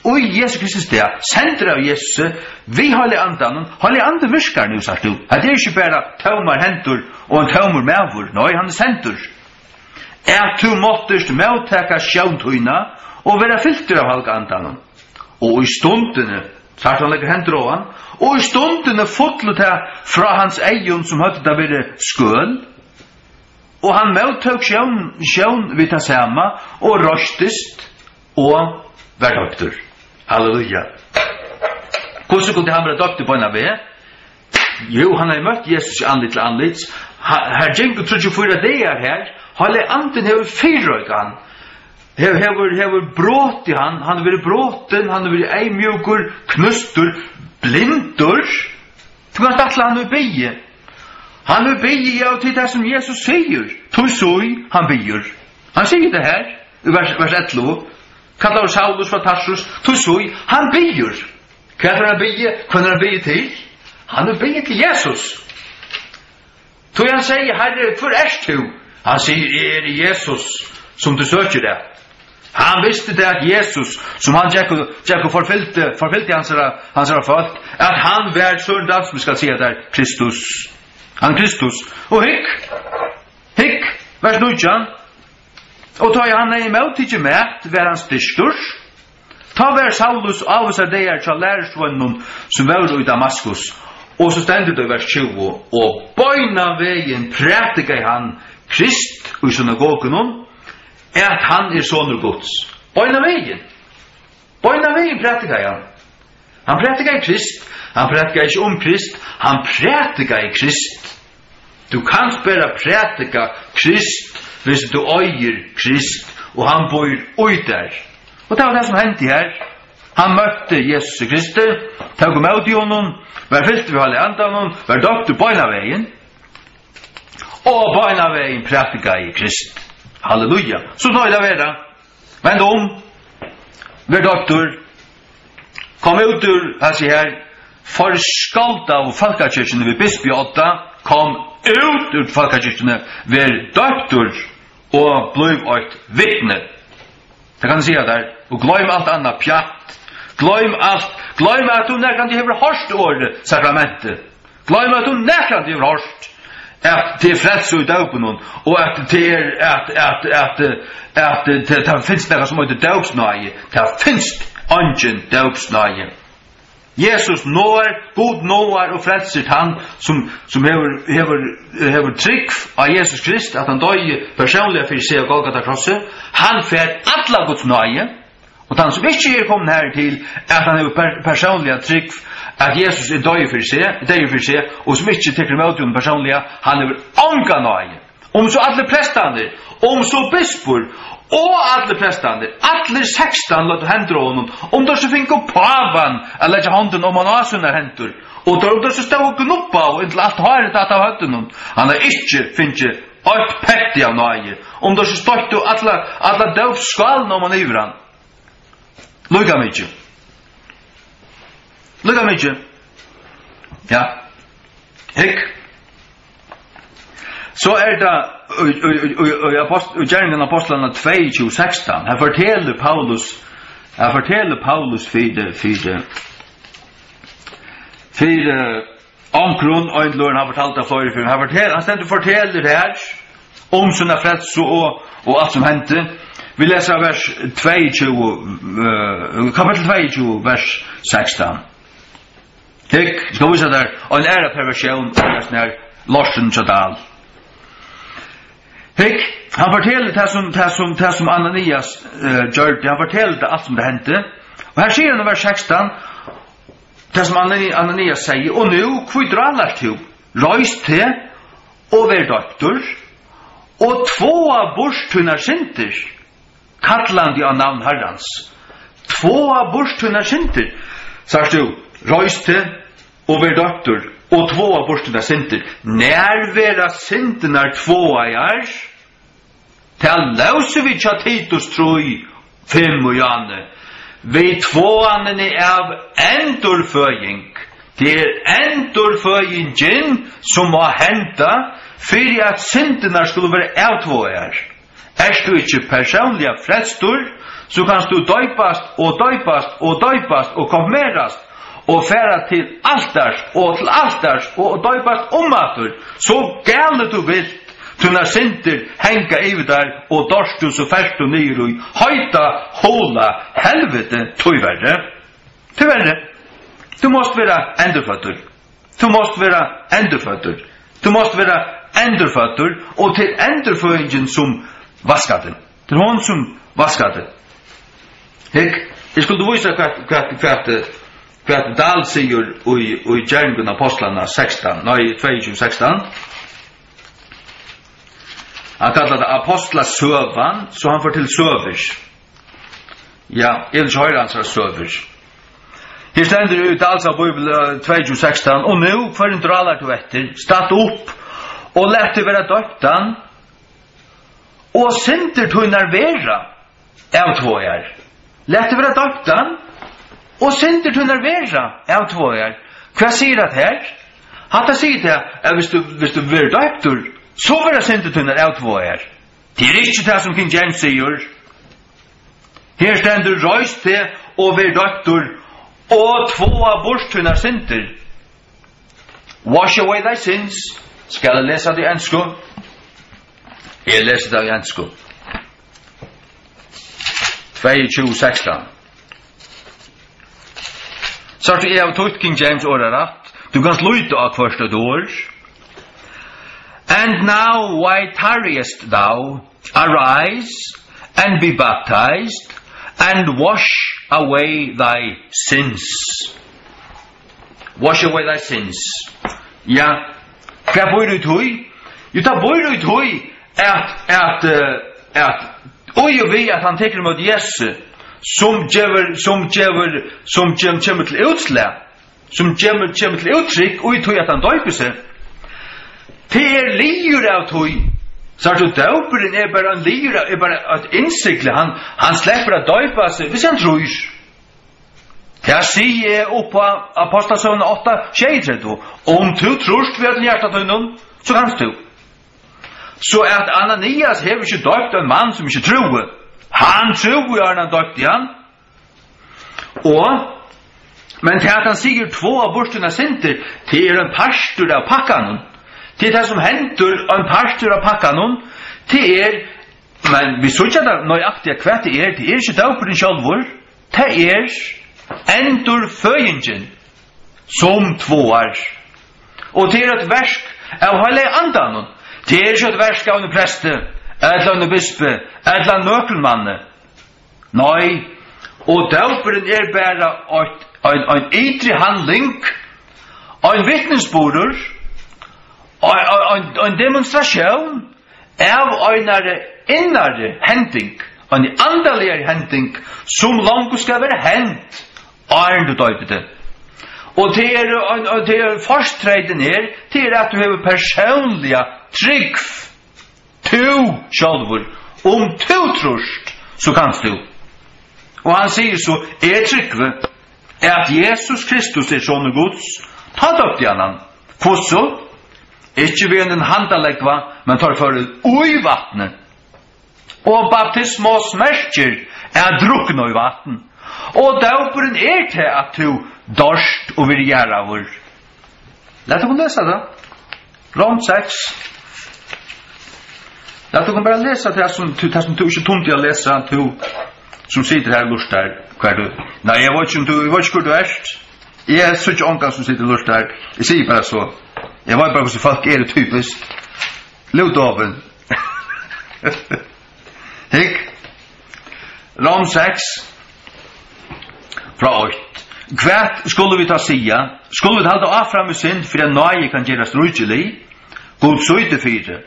í Jesu Kristi stað, sendur av Jesusi, við Heilaga Andanum. Heilagi Andin virkar nú, sært tú. Hetta er ikki bara tómar hendur og ein tómur maður. Nei, hann er sendur. At tú máttist móttaka sjón tína og vera fyltur av Heilaga Andanum. Og í stundini, sært, hann leggur hendur á hann, og í stundini fullu tað frá hans eygum, sum høvdu tað verið skøl, og hann móttók sjón, sjón við tað sama, og reistist, og var doyptur. Halleluja. Hvussu kundi hann vera doyptur beinan veg? Jú, hann hevði møtt Jesus í andlit til andlits. Ha-, har gingu tríggjar, fýra dagar har. Heilagi Andin hevur fyrireikað hann. Hevur, hevur, hevur brotið hann. Hann hevur verið brotin, hann hevur verið eyðmjúkur, knústur, blindur. Tú kanst ætla, hann hevur biðið. Hann hevur biðið, ja, og til tað sum Jesus sigur. Tí so hann biður. Hann sigur tað har, í vers, vers ellivu. Kallaður Saulus frá Tarsus, tí so hann biður. Hvat er hann biðið? Hvønn er hann biðið til? Hann er biðið til Jesus. Tí hann segði: Harri, hvør ert tú? Hann sigur: Eg eri Jesus, sum tú søkir eftir. Hann visti tað, at Jesus, sum hann gekk og, gekk og forfylgdi, forfylgdi hansara, hansara fólk, at hann var sonur Davids, sum skal siga tær, Kristus. Hann er Kristus. Og hygg, hygg, vers nítjan. Og tá ið hann hevði móttikið mat, var hann styrktur. Tá var Saulus ávísar dagar hjá lærisveinunum, sum vóru í Damaskus. Og so stendur tað í vers tjúgu: Og beinanvegin prædikaði hann Krist í synagogunum, at hann er sonur Guds. Beinanvegin. Beinanvegin prædikaði hann. Hann prædikaði Krist. Hann prædikaði ikki um Krist. Hann prædikaði Krist. Tú kanst bara prædika Krist, hvis tú eigur Krist, og hann býr í tær. Og tað var tað, sum hendi her. Hann møtti Jesus Kristi, tók ímóti honum, var fyltur við Heilaga Andanum, var doyptur beinanvegin, og beinanvegin prædikaði Krist. Halleluja. So sá tað vera. Vend um. Ver doyptur. Kom út úr hasi her forskaldaðu fólkakirkjuni við bispi í odda. Kom út úr fólkakirkjuni, ver doyptur og blív eitt vitni. Tað kann eg siga tær. Og gloym alt annað pjatt. Gloym alt. Gloym at tú nakrantíð hevur hoyrt orðið sakramenti. Gloym at tú nakrantíð hevur hoyrt, at tað er frelsi í dópinum, og at tað er, at, at, at, at, at tað, tað finst nakað sum eitur dópsnáði. Tað finst eingin dópsnáði. Jesus náar, Gud náar og frelsir tann, sum, sum hevur, hevur, hevur trúgv á Jesus Krist, at hann doyði persónliga fyri seg á Golgata krossi. Hann fær alla Guds náði. Og tann, sum ikki er komin her til, at hann hevur per-, persónliga trúgv, at Jesus er doyður fyri seg, deyður fyri seg, og sum ikki tekur ímóti honum persónliga, hann hevur onga náði. Um so allir prestarnir, um so bispur, og allir prestarnir, allir sekstan løgdu hendur á honum, um teir so fingu pávan at leggja hondina oman á sínar hendur, og teir, um teir so stóðu og gnubbaðu inntil alt hárið datt av høvdinum, hann hevði ikki fingið eitt petti av náði, um teir so stoyttu alla, alla dópsskálina oman yvir hann. Líka mikið. Líka mikið. Ja. Hygg. So er tað í, í, í, í, í apost-, í Gerningarnar Ápostlarna tvey, tjúgu sekstan. Her fortelur Paulus, her fortelur Paulus fyri, fyri, fyri, onkrum, ein til øðrum, hann fortaldi tað fleiri ferðir. Hann fortel-, hann stendur og fortelur her um sína frelsu og, og alt sum hendi. Vit lesa vers tveyogtjúgu, eh, kapittul tveyogtjúgu, vers sekstan. Hygg, eg skal vísa tær ein aðra perversjón, og tað er lostin hjá Dal. Hygg, hann fortelur tað sum, tað sum, tað sum Ananias, eh, gjørdi. Hann fortelur tað alt sum tað hendi. Og her sigur hann í vers sekstan, tað sum Anani-, Ananias segði: "Og nú, hví drálast tú? Reis teg og ver doyptur, og tváa burt tínar syndir, kallandi á navn Harrans." Tváa burt tínar syndir. Sært tú, reis teg og ver doyptur, og tváa burt tínar syndir. Nær verða syndirnar tváaðar? Tað lósu vit hjá Titus trý, fimm og Jóhanne. Við tváanini av endurføðing. Tað er endurføðingin, sum má henda, fyri at syndirnar skulu vera avtváaðar. Ert tú ikki persónliga frelstur, so kanst tú doypast og doypast og doypast og konfirmerast og fara til altars og til altars og doypast umaftur, so galið tú vilt. Tínar syndir hanga yvir tær, og doyrt tú, so fert tú niður í heita, hola helviti. Tíverri, tíverri, tú mást vera endurføddur. Tú mást vera endurføddur. Tú mást vera endurføddur, og til endurføðingin sum vaskar teg. Til hon sum vaskar teg. Hygg, eg skuldi vísa hvat, hvat, hvat, eh, hvat Dal sigur í, í Gerningum Apostlanna sekstan, nei, tveyogtjúgu sekstan. Hann kallar tað apostlasøgan, so hann fer til søgur. Ja, eg vil ikki hoyra hansara søgur. Her stendur í Dals av Bíbel, eh, tveyogtjúgu sekstan: "Og nú, hvørjum drálar tú eftir? Statt upp, og lat teg vera doyptan, og syndir tínar vera avtváaðar." Lat teg vera doyptan, og syndir tínar vera avtváaðar. Hvat sigur hatta her? Hatta sigur tað, at viss tú, viss tú verður doyptur, so verða syndir tínar avtváaðar. Tað er ikki tað, sum King James sigur. Her stendur: "Reis teg og ver doyptur, og tváa burt tínar syndir." "Wash away thy sins." Skal eg lesa tað í ensku? Eg lesi tað í ensku. Tveyogtjúgu sekstan. Sært tú, eg havi týtt King James orðarætt. Tú kanst líta á hvørt eitt orð. "And now why tarriest thou? Arise, and be baptized, and wash away thy sins." Wash away thy sins. Ja, hvat býr í tí? Jú, tað býr í tí, at, at, eh, at, og jú, við at hann tekur ímóti Jesu, sum gevur, sum gevur, sum gem-, kemur til útslag, sum kemur, kemur til úttrykk í tí, at hann doypir seg. Tað er liður av tí. Sært tú, dópurin er bara ein liður av, er bara eitt innsigli. Hann, hann sleppur at doypa seg, viss hann trýr. Tað sigi eg upp á Ápostlasøguna átta sjeyogtretivu. Um tú trýrt við øllum hjarta tínum, so kanst tú. So at Ananias hevur ikki doypt ein mann, sum ikki trúði. Hann trúði, áðrenn hann doypti hann. Og, men tað, at hann sigur, tváa burt tínar syndir, tað er ein partur av pakkanum. Tað er tað, sum hendir, ein partur av pakkanum. Tað er, men vit síggja tað nøyaktigt, hvat tað er. Tað er ikki dópurin sjálvur. Tað er endurføðingin, sum tváar. Og tað er eitt verk av Heilaga Andanum. Tað er ikki eitt verk av einum presti, ella einum bispi, ella nøkrum manni. Nei, og dópurin er bara eitt, ein, ein ytri handling, ein vitnisburður, ein, ein, ein, ein demonstratión av einari innari hending, eini andaligari hending, sum longu skal vera hend, áðrenn tú doypir teg. Og tað er, og, og tað er, fortreytin er, tað er, at tú hevur persónliga trúgv. Tú sjálvur, um tú trýrt, so kanst tú. Og hann sigur so: Eg trúgvi, at Jesus Kristus er Sonur Guds. Tá doypti hann hann. Hvussu? Ikki við einum handalógva, men teir fóru í vatnið. Og baptismos merkir at drukna í vatn. Og dópurin er tað, at tú doyrt og verður jarðaður. Lat okkum lesa tað. Rom seks. Lat okkum bara lesa tað sum tú, tað sum tú ikki tímdi at lesa, tú sum situr her og lurtar, hvar tú, nei, eg veit ikki, um tú, eg veit ikki, hvør tú ert. Eg síggi ongan sum situr og lurtar. Eg sigi bara so. Eg veit bara, hvussu fólk eru typiskt. Lúdovin. Hygg. Rom seks, frá eitt. Hvat skulu vit tá siga? Skulu vit halda áfram í synd, fyri at náði kann gerast ríkilig? Gud sýti fyri.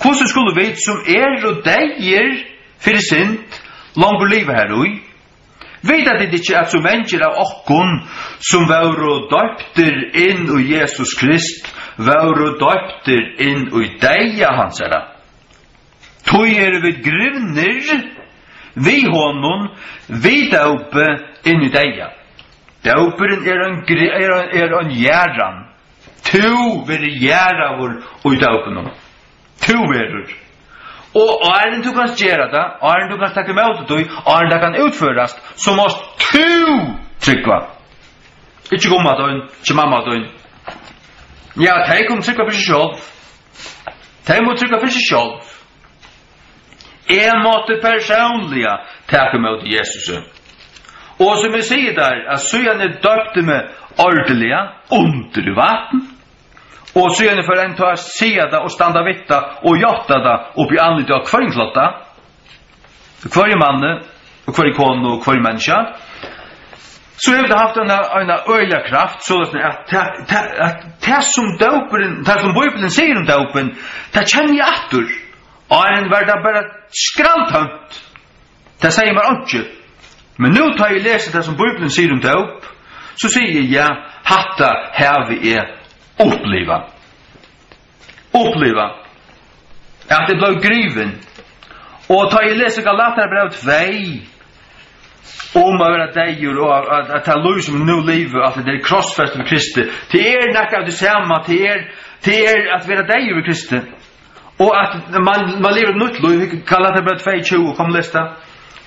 Hvussu skulu vit, sum eru deyðir fyri synd, longur liva har í? Vita tit ikki, at so mangir av okkum, sum vóru doyptir inn í Jesus Krist, vóru doyptir inn í deyða hansara? Tí eru vit grivnir við honum við dópi inn í deyða. Dópurin er ein gri-, er ein, er ein jarðan. Tú verður jarðaður í dópinum. Tú verður. Og áðrenn tú kanst gera tað, áðrenn tú kanst taka ímóti tí, áðrenn tað kann útførast, so mást tú trúgva. Ikki gumma tín, ikki mamma tín. Ja, tey kunnu trúgva fyri seg sjálv. Tey mugu trúgva fyri seg sjálv. Eg mátti persónliga taka ímóti Jesusi. Og sum eg sigi tær, at síðan eg doypti meg ordiliga undir vatn, og síðan eg fór enntá at siga tað og standa við tað og játta tað upp í andlitið á hvørjum flodda, hvørjum manni og hvørjum konu og hvørjum menniskja, so hevur tað havt eina, eina øgiliga kraft, soleiðis at tað, tað, at tað sum dópurin, tað sum Bíblian sigur um dópin, tað kenni eg aftur. Áðrenn var tað bara skralltómt. Tað segði mær einki. Men nú, tá eg lesi tað, sum Bíblian sigur um dóp, so sigi eg, ja, hatta havi eg upplivað. Upplivað, at eg bleiv grivin. Og tá eg lesi Galatarabræv tvey, um at vera deyður, og at, at, at tað lív, sum eg nú livi, at tað er krossfest við Kristi, tað er nakað av tí sama, tað er, tað er at vera deyður við Kristi. Og at man, man livir eitt nýtt lív. Galatarabræv tvey tjúgu, kom, les tað.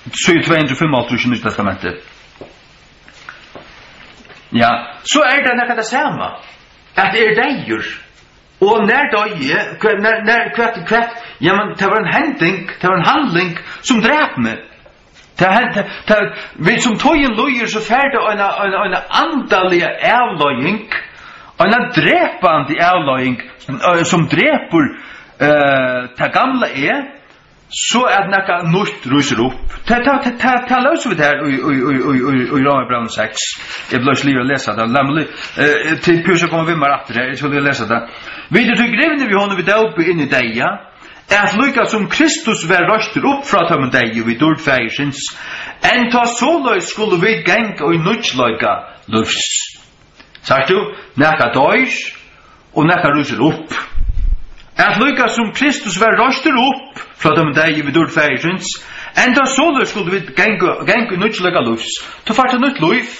Síða tvey hundrað og fimmoghálvtrýss í Nýggja Testamenti. Ja, so er tað nakað tað sama. At eg eri deyður. Og nær doyði eg? Hvat, nær, nær, hvat, hvat? Jamen, tað var ein hending, tað var ein handling, sum drap meg. Tað hend-, tað, tað, við sum tíðin líður, so fær tað eina, eina, eina andaliga avleiðing, eina drepandi avleiðing, eh, sum drepur, eh, tað gamla eg, so at nakað nýtt rísur upp. Tað, tað, tað, tað, tað lósu vit her í, í, í Rómarbrævinum seks. Eg bleiv ikki liðugur at lesa tað. Lat meg li-, eh, til Púsa koma við mær aftur her, eg skal lesa tað. Vit eru tí grivnir við honum við dópi inn í deyða, at líka sum Kristus var reistur upp frá teimum deyðu við dýrd Faðirsins, enntá soleiðis skulu vit ganga í nýggjleika lívs. Sært tú? Nakað doyr, og nakað rísur upp. At líka sum Kristus var reistur upp frá teimum deyðu við dýrd Faðirsins, enntá soleiðis skulu vit ganga, ganga í nýggjleika lívs. Tú fært eitt nýtt lív.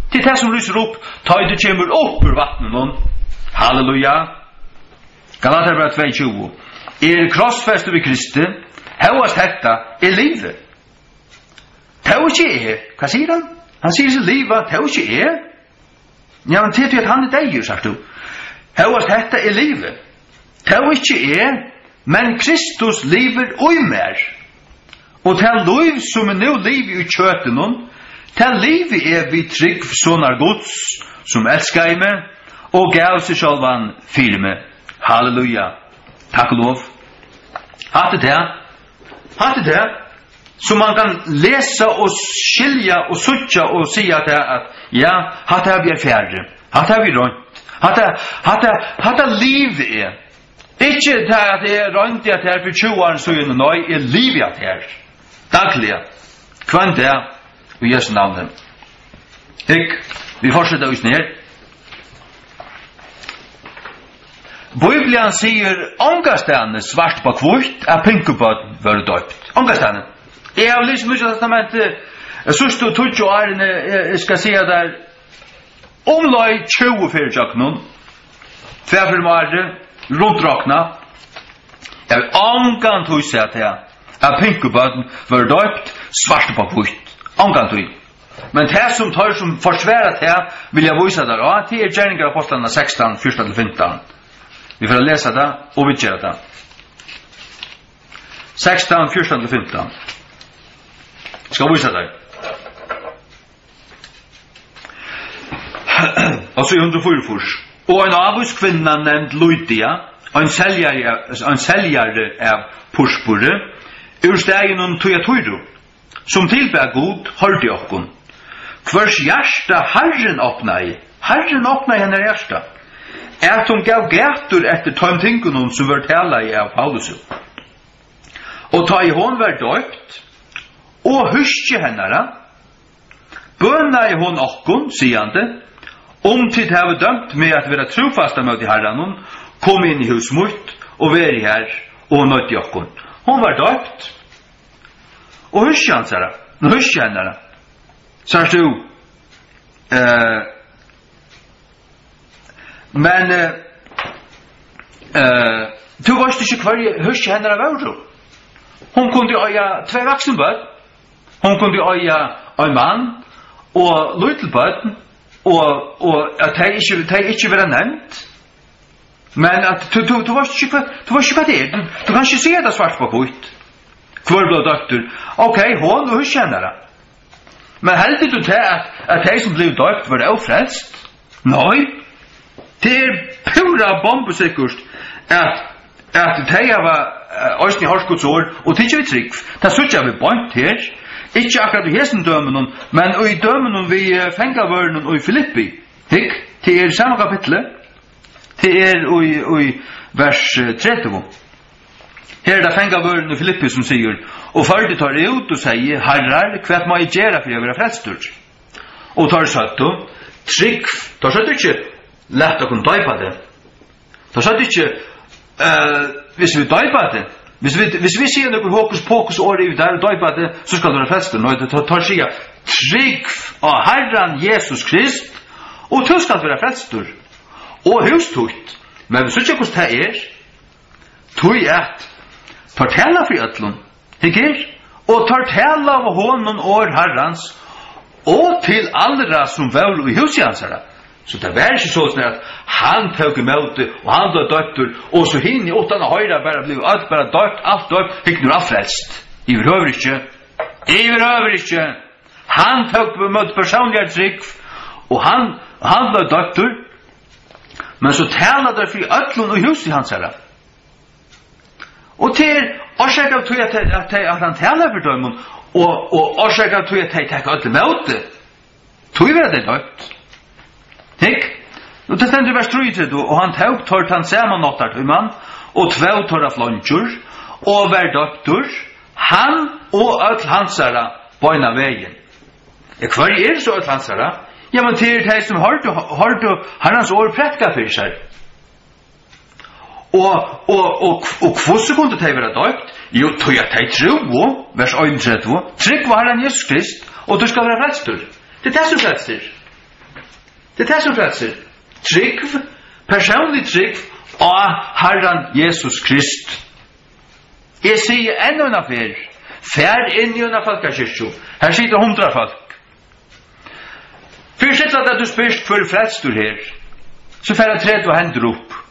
Tað er tað, sum rísur upp, tá ið tú kemur upp úr vatninum. Halleluja. Galatarabræv tvey tjúgu. Eg eri krossfestur við Kristi, hóast hetta, eg livi. Tó ikki eg. Hvat sigur hann? Hann sigur seg liva, tó ikki eg. Ja, men tað er tí, at hann er deyður, sært tú. Hóast hetta, eg livi. Tó ikki eg, men Kristus livir í mær. Og tað lív, sum eg nú livi í kjøtinum, tað livi eg við trúgv Sonar Guds, sum elskaði meg og gav seg sjálvan fyri meg. Halleluja. Takk og lov. Hatta er tað. Hatta er tað. Sum man kann lesa og skilja og síggja og siga tað, at, ja, hatta havi eg erfarið. Hatta havi eg roynt. Hatta, hatta, hatta livi eg. Ikki tað, at eg royndi hatta her fyri tjúgu árum síðan, nei, eg livi hatta her. Dagliga. Hvønn dag. Í Jesu navni. Hygg, vit fortseta í snær. Bíblian sigur ongastaðni svart á hvítt, at pinkubørn vóru doypt. Ongastaðni. Eg havi lisið Nýggja Testamentið, eh, síðstu tíggju árini, eh, eg skal siga tær, umleið tjúgu ferðir gjøgnum, tvær ferðir um árið, runt roknað. Eg havi ongantíð sæð tað, at pinkubørn vóru doypt svart á hvítt. Ongantíð. Men tað, sum teir, sum forsvara tað, vilja vísa tær á, tað er Gerningar Ápostlanna sekstan, fjúrtan til fimtan. Vit fara at lesa tað og vit gera tað. sekstan, fjúrtan til fimtan. Skal vísa tær. Og so í hundrað og fýraogfýrs. Og ein ávís kvinna, nevnd Lydia, ein seljari, ein seljari av purpuri, úr staðinum Tyatira, sum tilbað Gud, hoyrdi okkum, hvørs hjarta Harrin opnaði, Harrin opnaði hennara hjarta, at hon gav gætur eftir teimum tingunum, sum vóru talaði av Paulusi. Og tá ið hon var doypt, og húski hennara, bønaði hon okkum, sigandi, um tit hava dømt meg at vera trúfasta móti Harranum, komið inn í hús mítt og verið har, og hon noyddi okkum. Hon var doypt, og húski hansara, húski hennara. Sært tú, eh, Men, eh, eh, tú veitst ikki, hvørji húski hennara vóru. Hon kundi eiga tvey vaksin børn. Hon kundi eiga ein mann og lítil børn, og, og at tey ikki, tey ikki vera nevnd. Men at tú, tú, tú veitst ikki, hvat, tú veitst ikki, hvat tað er. Tú, tú kanst ikki siga tað svart á hvítt. Hvør bleiv doyptur? Ok, hon og húski hennara. Men heldur tú tað, at, at tey, sum blivu doypt, vóru ófrelst? Nei. Tað er púra bombusikkurt, at, at tey hava, eh, eisini hoyrt Guds orð og tikið við trúgv. Tað síggja vit beint her. Ikki akkurát í hesum dømunum, men í dømunum við, eh, fangavørðunum í Filippi. Hygg, tað er sama kapitli. Tað er í, í vers, eh, tretivu. Her er tað fangavørðurin í Filippi, sum sigur: Og førdi teir út og segði: Harrar, hvat má eg gera fyri at vera frelstur? Og teir søgdu: Trúgv. Teir søgdu ikki: Lat okkum doypa teg. Teir søgdu ikki: Eh, hvis vit doypa teg, hvis vit, hvis vit siga nøkur hokus pokus orð yvir tær og doypa teg, so skalt tú vera frelstur. Nei, teir, teir siga: Trúgv á Harran Jesus Krist, og tú skalt vera frelstur, og hús títt. Men vit síggja, hvussu tað er. Tí at teir tala fyri øllum. Hygg her. Og teir tala við honum orð Harrans, og til alra, sum vóru í húsi hansara. So tað var ikki soleiðis, at hann tók ímóti, og hann bleiv doyptur, og so hini, uttan at hoyra, bara blivu øll bara doypt, alt doypt, hygg, nú er alt frelst. Yvirhøvur ikki. Yvirhøvur ikki. Hann tók ímóti persónligari trúgv, og hann, hann bleiv doyptur. Men so tala teir fyri øllum í húsi hansara. Og tað er orsakað av tí, at tey, at tey, at hann talar fyri teimum, og, og orsakað av tí, at tey taka øll ímóti. Tí verða tey doypt. Hygg, og tað stendur í vers trýogtretivu: Og hann tók teir tann sama náttartíman, og tvó teirra fleingjur, og var doyptur, hann og øll hansara, beinan vegin. Ja, hvørji eru so øll hansara? Ja, men tað eru tey, sum hoyrdu, hoyrdu Harrans orð prædikað fyri sær. Og, og, og, og hvussu kundu tey vera doypt? Jú, tí at tey trúðu, vers einogtretivu, trúgv á Harran Jesus Krist, og tú skalt vera frelstur. Tað er tað, sum frelsir. Tað er tað, sum frelsir. Trúgv, persónlig trúgv á Harran Jesus Krist. Eg sigi enn eina ferð, far inn í eina fólkakirkju. Her sita hundrað fólk. Fyri seg at tú spyrst, hvør er frelstur her, so fara tretivu hendur upp.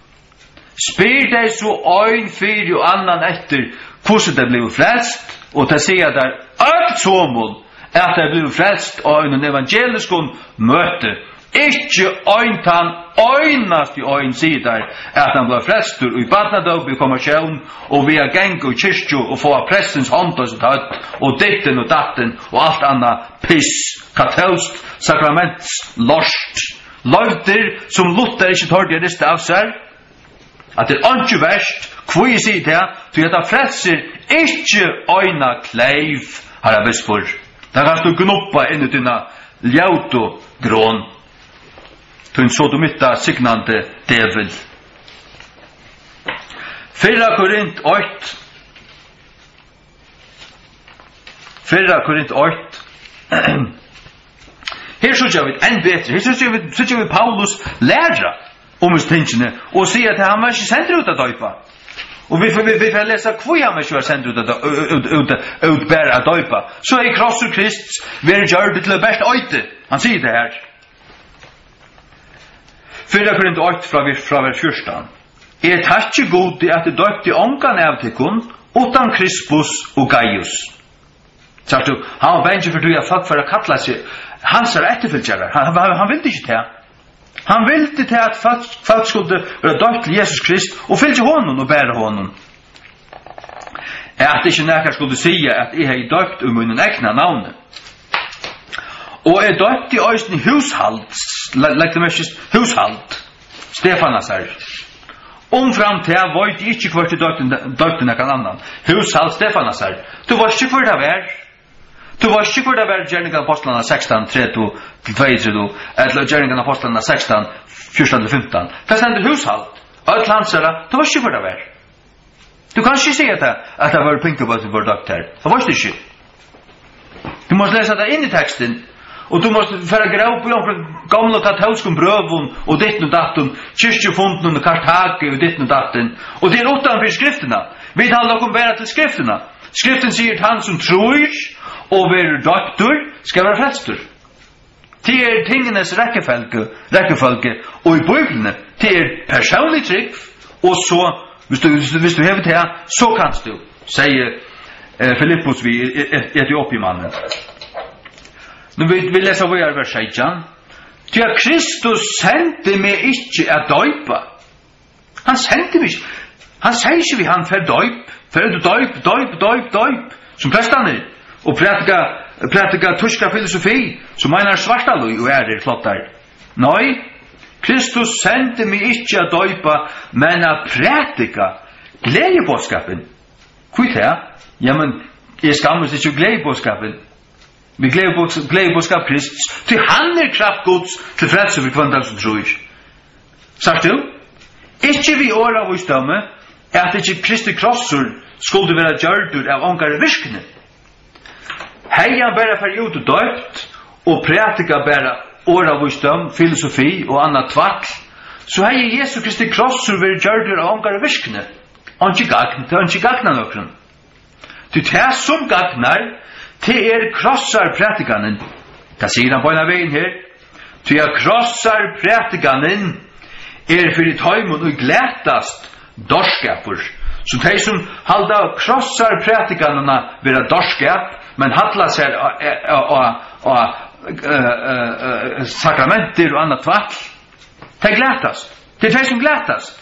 Spyr tey so ein fyri og annan eftir, hvussu tey blivu frelst, og tað siga tær øll somul, at tey blivu frelst á einum evangeliskum møti. Ikki ein tann einasti ein, sigur tær, at hann bleiv frelstur í barnadópi, í konfirmatión og við at ganga í kirkju og fáa prestins hond á sítt høvd og dittin og dattin og alt annað piss, katólskt sakramentsloyst, loyvdir, sum Luther ikki tordi at rista av sær. At tað er einki vert, hví eg sigi tað, tí at tað frelsir ikki eina kleyv, harra bispur. Tað kanst tú gnubba inn í tína ljótu gron. Tín sodomitta signandi djevul. Fyrra Korint eitt. Fyrra Korint eitt. Her síggja vit enn betri. Her síggja vit, síggja vit Paulus læra um hesi tingini og siga, at hann var ikki sendur út at doypa. Og vit, vit, vit fara at lesa, hví hann ikki var sendur út at, út, út, út bara at doypa. So hevði krossur Krists verið gjørdur til eitt bert eiti. Hann sigur tað her. Fyrra Korint eitt frá vers, frá vers fjúrtan. Eg takki Gudi, at eg doypti ongan av tykkum, uttan Krispus og Gaius. Sært tú, hann var bangin fyri tí, at fólk fóru at kalla seg hansara eftirfylgjarar. Hann, hann, hann vildi ikki tað. Hann vildi tað, at fólk, fólk skuldu vera doypt til Jesus Krist og fylgja honum og bara honum. At ikki nakar skuldi siga, at eg hevði doypt í mínum egna navni. Og eg doypti eisini húshald, le-, legg til merkis, húshald Stefanasar. Umframt tað veit eg ikki, hvørt eg doypti, doypti nakran annan. Húshald Stefanasar. Tú veitst ikki, hvør tað var. Tú veitst ikki, hvør tað var, Gerningar Ápostlanna sekstan, tretivu til tveyogtretivu, ella Gerningar Ápostlanna sekstan, fjúrtan til fimtan. Tað stendur húshald. Øll hansara, tú veitst ikki, hvør tað var. Tú kanst ikki siga tað, at tað vóru pingubørn, sum vóru doypt har. Tað veitst tú ikki. Tú mást lesa tað inn í tekstin, og tú mást fara at grópa í onkrum gomlum katólskum brøvum og dittin og dattin, kirkjufundinum í Kartago og dittin og dattin, og tað er uttan fyri Skriftina. Vit halda okkum bara til Skriftina. Skriftin sigur, tann sum trýr og verður doyptur, skal vera frelstur. Tað er tinganes rækjufølgi, rækjufølgi, og í Bíbliuni, tað er persónlig trúgv, og so, viss tú, viss tú, viss tú hevur tað, so kanst tú, segði, eh, Filippus við e-, e-, Etiopimannin. Nú, vit, vit lesa víðari vers seytjan. Tí at Kristus sendi meg ikki at doypa, Hann sendi meg ikki. Hann segði ikki við hann, "Fer doyp, fer út og doyp, doyp, doyp, doyp", sum prestarnir, og prædika, prædika týska filosofi, sum meinar Svartalív og aðrir floddar. Nei, Kristus sendi meg ikki at doypa, men at prædika gleðiboðskapin. Hví tað? Jamen, eg skammist ikki um gleðiboðskapin. Við gleðiboðs-, gleðiboðskap Krists, tí hann er kraft Guds til frelsu fyri hvønn tann, sum trýr. Sært tú? Ikki við orðavísdómi, at ikki Kristi krossur skuldi vera gjørdur av ongari virkni. Hevði hann bara farið út og doypt og prædikað bara orðavísdóm, filosofi og annað tvætl, so hevði Jesu Kristi krossur verið gjørdur av ongari virkni. Einki gagn, tað er einki gagn av nøkrum. Tí tað, sum gagnar, tað er krossarprædikanin. Tað sigur hann beinan vegin her. Tí at krossarprædikanin er fyri teimum, ið glatast, dárskapur. So tey, sum halda krossarprædikanina vera dárskap, men halla sær á, á, á, á, eh, eh, eh, sakramentir og annað tvætl, tey glatast. Tað er tey, sum glatast.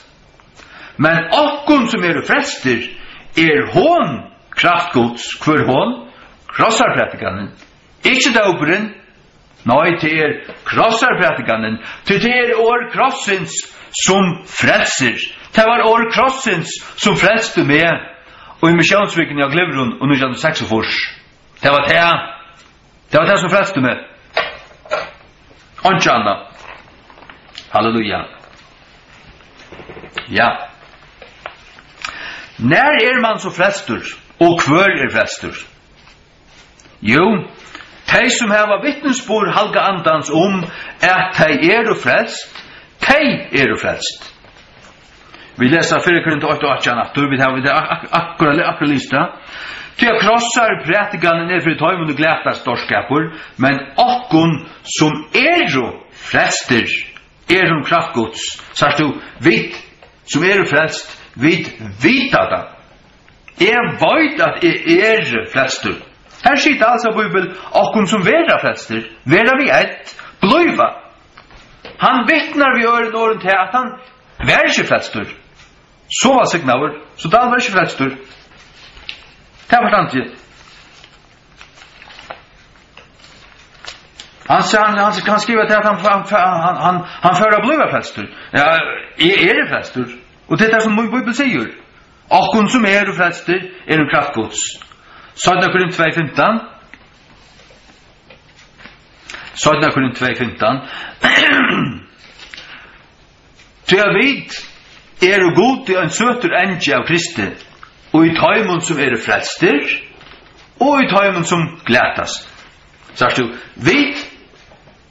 Men okkum, sum eru frelstir, er hon kraft Guds. Hvør hon? Krossarprædikanin. Ikki dópurin. Nei, tað er krossarprædikanin. Tí tað er orð krossins, sum frelsir. Tað var orð krossins, sum frelsti meg í missiónsvikuni á Glyvrum í nítjan hundrað og seksogfýrs. Tað var tað. Tað var tað, sum frelsti meg. Einki annað. Halleluja. Ja. Nær er mann so frelstur, og hvør er frelstur? Jú, tey, sum hava vitnisburð Halga Andans um, at tey eru frelst, tey eru frelst. Vit lesa fyrra Korinth eitt og átjan aftur. Vit hava, vit hava ak-, ak-, akkurát, akkurát listað. Tí at krossarprædikanin er fyri teimum, ið glatast, dárskapur, men okkum, sum eru frelstir, er hon kraft Guds. Sært tú, vit, sum eru frelst, vit vita tað. Eg veit, at eg eri frelstur. Her situr altso Bíbel, okkum, sum verða frelstir, verða við eitt, blíva. Hann vitnar við øðrum orðum til, at hann var ikki frelstur. So var signaður, so Dahl var ikki frelstur. Tað var hann ikki. Hann sa-, hann, hann, hann skrivar til, at hann, hann, hann, hann, hann fór at blíva frelstur. Ja, eg eri frelstur. Og tað er tað, sum Bí-, Bíbel sigur. Okkum, sum eru frelstir, er ein kraft Guds. Seinna Korint tvey fimtan. Seinna Korint tvey fimtan. Tí at vit eru Gudi ein søtur angi av Kristi, og í teimum, sum eru frelstir, og í teimum, sum glatast. Sært tú, vit,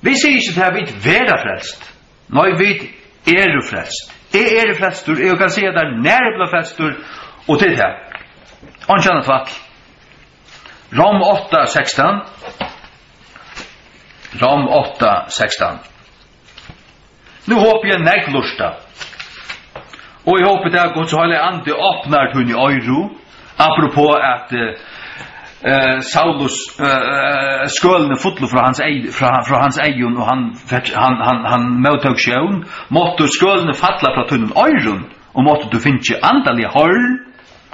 vit siga ikki, at vit verða frelst. Nei, vit eru frelst. Eg eri frelstur, eg kann siga tær, nær eg bleiv frelstur, og til tað. Einki annað tvætl. Rom átta sekstan. Rom átta sekstan. Nú hopi eg, nógv lurta. Og eg hopi, at Guds heilagi Andi opnar tíni oyru, Apropos at, eh, eh, Saulus, eh, eh, skølini fullu frá hans ey-, frá, frá hans eygum, og hann fekk, hann, hann, hann móttók sjón, máttu skølini falla frá tínum oyrum, og máttu tú fingið andaliga horn,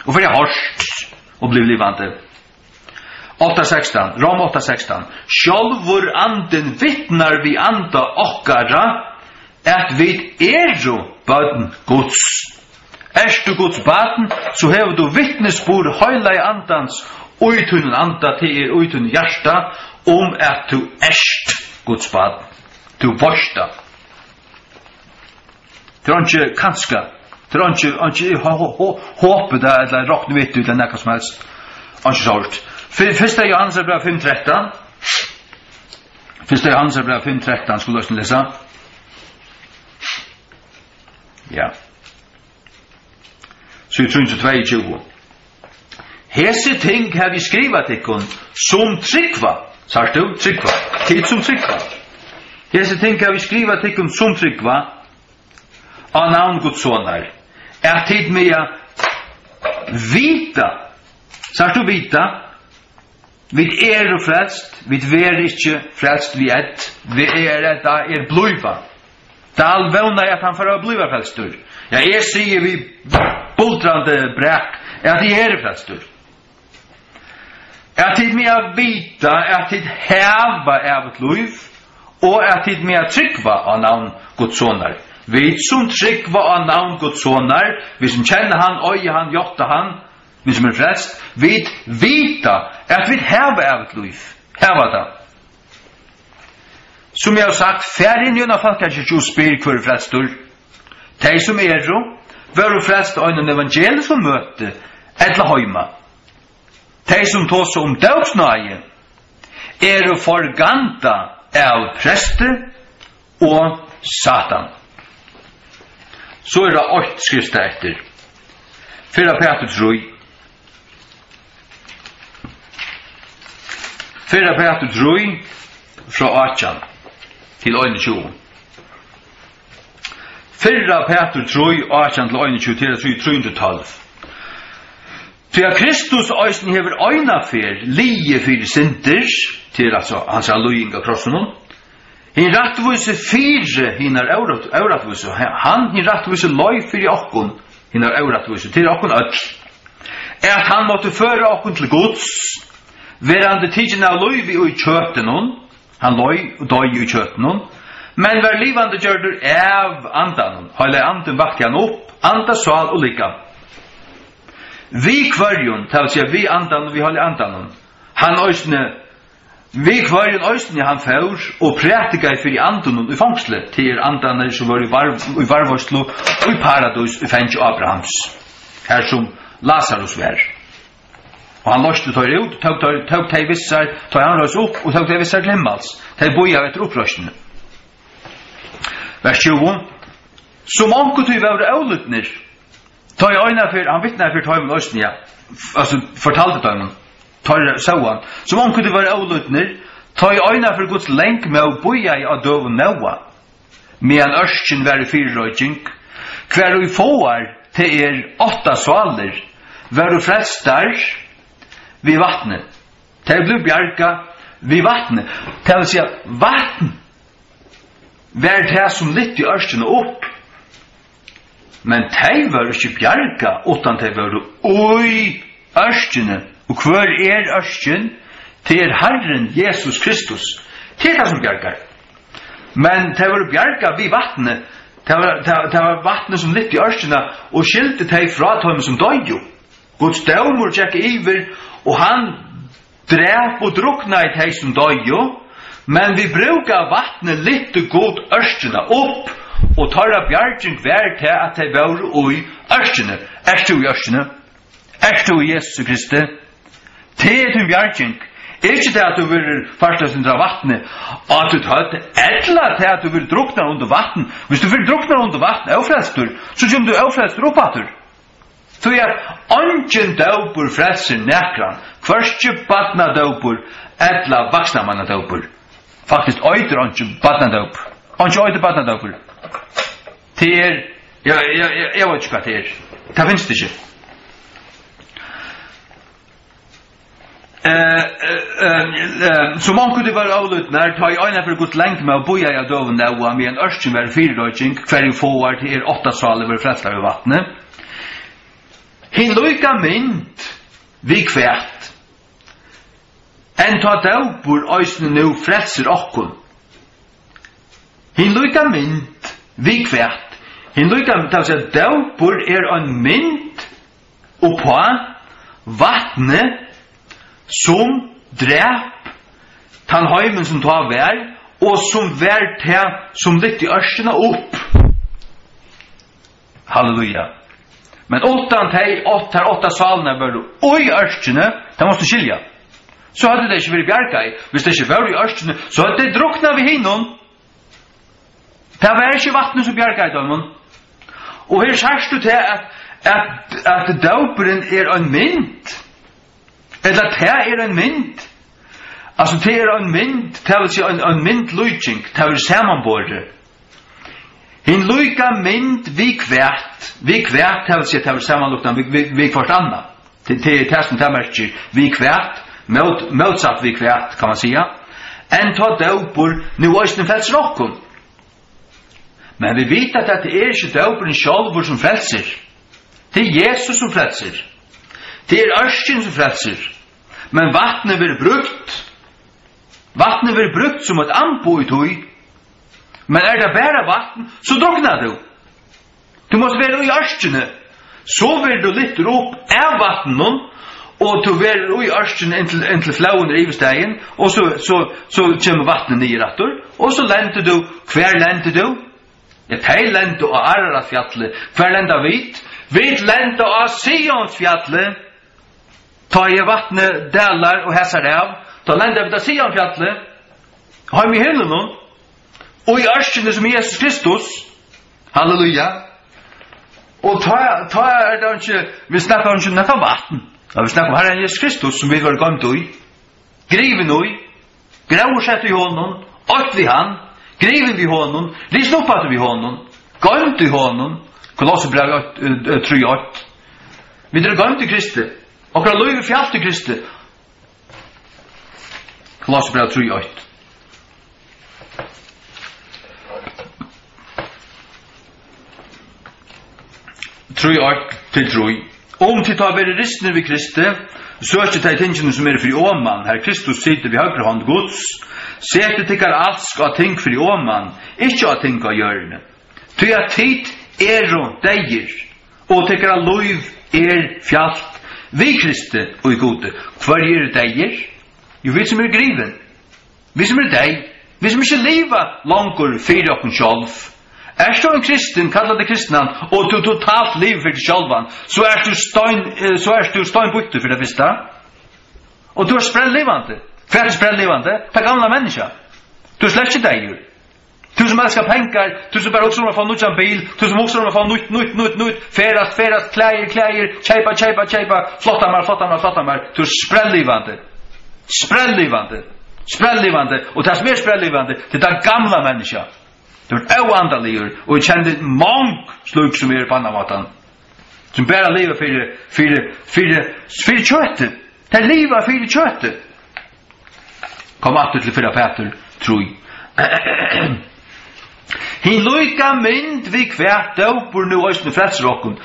og verið hoyrt, og blivið livandi. Átta sekstan, Rom átta sekstan. Sjálvur Andin vitnar við anda okkara, at vit eru børn Guds. Ert tú Guds barn, so hevur tú vitnisburð Heilaga Andans í tínum anda, tað er í tínum hjarta, um at tú ert Guds barn. Tú veitst tað. Tað er einki kanska. Tað er einki, einki ho-, ho-, ho-, hopi tað, ella rokni við tí, ella nakað sum helst. Einki sort. Fy-, fyrsta Jóhannesarbræv fimm trettan. Fyrsta Jóhannesarbræv fimm trettan, skulu vit lesa. Ja. Síða trý hundrað og tveyogtjúgu. Hesi ting havi eg skrivað tykkum, sum trúgva. Sært tú? Trúgva. Tit, sum trúgva. Hesi ting havi eg skrivað tykkum, sum trúgva, á navn Guds Sonar, at tit mega vita. Sært tú? Vita. Vit eru frelst, vit verða ikki frelst við ð. Vit er, ð er blíva. Dahl vónar, at hann fer at blíva frelstur. Ja, eg sigi við buldrandi brak, at eg eri frelstur. At tit mega vita, at tit hava ævigt lív, og at tit mega trúgva á navn Guds Sonar. Vit, sum trúgva á navn Guds Sonar, vit, sum kenna hann, eiga hann, játta hann, vit, sum eru frelst, vit vita, at vit hava ævigt lív. Hava tað. Sum eg havi sagt, far inn í eina fólkakirkju og spyr, hvør er frelstur. Tey, sum eru, vóru frelst á einum evangeliskum møti ella heima. Tey, sum tosa um dópsnáði, eru forgandað av presti og Satan. So er tað eitt skriftstað eftir. Fyrra Pætur trý. Fyrra Pætur trý, frá átjan til einogtjúgu. Fyrra Pætur trý, átjan til einogtjúgu, til trý, trý hundrað og tólv. Tí at Kristus eisini hevur eina ferð ligið fyri syndir, til, altso, hansara líðing á krossinum, hin rættvísi fyri hinar órætt-, órættvísu, hann, hin rættvísi, leið fyri okkum, hinar órættvísu, til okkum øll, at hann mátti føra okkum til Guds, verandi tikin av lívi í kjøtinum, hann leið og doyði í kjøtinum, men var livandi gjørdur av Andanum. Heilagi Andin vakti hann upp, anda, sál og likam. Við hvørjum, tað vil siga, við Andanum, við Heilaga Andanum, hann eisini, við hvørjum eisini hann fór og prædikaði fyri andunum í fongsli, tað er andarnir, sum vóru í varð-, í varðveitslu í paradís, í fangi Abrahams, har sum Lazarus var. Og hann loysti teir út, tók teir, tók tey við sær, tá hann reis upp, og tók tey við sær til himmals. Tey bíðaðu eftir uppreisnini. Vers tjúgu. Sum onkuntíð vóru ólídnir, tá ið einaferð, hann vitnaði fyri teimum eisini, ja, altso, fortaldi teimum, teir sóu hann. Sum onkuntíð vóru ólídnir, tá ið einaferð Guds langmóð bíðaði á døgum Nóa, meðan ørkin var í fyrireiking, hvar ið fáar, tað er átta sálir, vóru frelstar við vatni. Tey blivu bjargað við vatni. Tað vil siga, vatn var tað, sum lyfti ørkina upp. Men tey vóru ikki bjargað, uttan tey vóru í ørkini. Og hvør er ørkin? Tað er Harrin Jesus Kristus. Tað er tað, sum bjargar. Men tey vóru bjargað við vatni. Tað var, tað, tað var vatnið, sum lyfti ørkina og skildi tey frá teimum, sum doyðu. Guds dómur gekk yvir, og hann drap og druknaði tey, sum doyðu, men við brúk av vatni lyfti Gud ørkina upp, og teirra bjarging var tað, at tey vóru í ørkini. Ert tú í ørkini? Ert tú í Jesusi Kristi? Tað er tín bjarging. Ikki tað, at tú verður fært eitt sindur av vatni á títt høvd, ella tað, at tú verður druknaður undir vatn. Viss tú verður druknaður undir vatn, ófrelstur, so kemur tú ófrelstur upp aftur. Tí at eingin dópur frelsir nakran, hvørki barnadópur ella vaksnamannadópur. Faktiskt eitur eingin barnadópur. Eingin eitur barnadópur. Tað er, ja, ja, ja, eg veit ikki, hvat tað er. Tað finst ikki. Ehm, ehm, sum onkuntíð var ólídnir, tá ið einaferð Guds langa maður bíðaði á døgum Nóa, meðan ørkin var í fyrireiking, hvørjum fáar, tað er átta sálir, vóru frelstar við vatni. Hin líka mynd við hvat? Enn tá dópur eisini nú frelsir okkum. Hin líka mynd við hvat? Hin líka, tað vil siga, dópur er ein mynd uppá vatnið, sum drap tann heimin, sum tá var, og sum var tað, sum lyfti ørkina upp. Halleluja. Men uttan tey átta, tær átta sálarnar vóru í ørkini, tað mást tú skilja. So høvdu tey ikki verið bjargað. Hvis tey ikki vóru í ørkini, so høvdu tey druknað við hinum. Tað var ikki vatnið, sum bjargaði teimum. Og her sært tú tað, at, at, at dópurin er ein mynd. Ella tað er ein mynd. Altso, tað er ein mynd, tað vil siga ein, ein myndlíking, tað verður samanborið. Hin líka mynd við hvat, við hvat, tað vil siga, tað verður samanlíkt við, við, við hvørt annað. Tað, tað er tað, sum tað merkir, við hvat, mót-, mótsatt við hvat, kann man siga. Enn tá dópur nú eisini frelsir okkum. Men vit vita, at tað er ikki dópurin sjálvur, sum frelsir. Tað er Jesus, sum frelsir. Tað er ørkin, sum frelsir. Men vatnið verður brúkt. Vatnið verður brúkt sum eitt amboð í tí. Men er tað bara vatn, so druknar tú. Tú mást vera í ørkini. So verður tú lyftur upp av vatninum, og tú verður í ørkini inntil, inntil flóðin er yvirstaðin, og so, so, so kemur vatnið niður aftur, og so lendir tú, hvar lendir tú? Ja, tey lenda á Araratfjalli. Hvar lenda vit? Vit lenda á Sionsfjalli. Tá ið vatnið dalar og hasar av, tá lenda vit á Sionsfjalli, heim í himlunum, og í ørkini sum Jesus Kristus. Halleluja. Og tá, tá er tað ikki, vit snakka ikki um nakað vatn. Ja, vit snakka um Harran Jesus Kristus, sum vit vóru goymd í, grivin í, gróðursett í honum, eitt við hann, grivin við honum, risin upp aftur við honum, goymd í honum. Kolossebrævið eitt, eh, eh, trý eitt. Vit eru goymd í Kristi. Okkara lív er fjalt í Kristi. Kolossebrævið trý eitt. Trý eitt til trý. Um tit tá verið risnir við Kristi, søkið tey tingini, sum eru fyri oman, har Kristus situr við høgru hond Guds, setið tykkara alsk á ting fyri oman, ikki á ting á jørðini. Tí at tit eru deyðir, og tykkara lív er fjalt við Kristi í Gudi. Hvørjir eru deyðir? Jú, vit sum eru grivin. Vit sum eru deyð, vit sum ikki liva longur fyri okkum sjálv. Ert tú ein kristin, kalla teg kristnan, og tú totalt livir fyri teg sjálvan, so ert tú stein, eh, so ert tú steinbýttur fyri tað fyrsta. Og tú ert sprelllivandi. Hvat er sprelllivandi? Tað gamla menniskja. Tú ert slett ikki deyður. Tú sum elskar pengar, tú sum bara hugsar um at fáa nýggjan bil, tú sum hugsar um at fáa nýtt, nýtt, nýtt, nýtt, ferðast, ferðast, klæðir, klæðir, keypa, keypa, keypa, flottar mær, flottar mær, flottar mær. Tú ert sprelllivandi. Sprelllivandi. Sprelllivandi. Og tað sum er sprelllivandi, tað er tað gamla menniskja. Tú ert óandaligur, og eg kenni mong slík sum eru á annan máta, sum bara liva fyri, fyri, fyri, fyri kjøtið. Tey liva fyri kjøtið. Kom aftur til fyrra Pætur trý. Hin líka mynd við hvat dópur nú eisini frelsir okkum.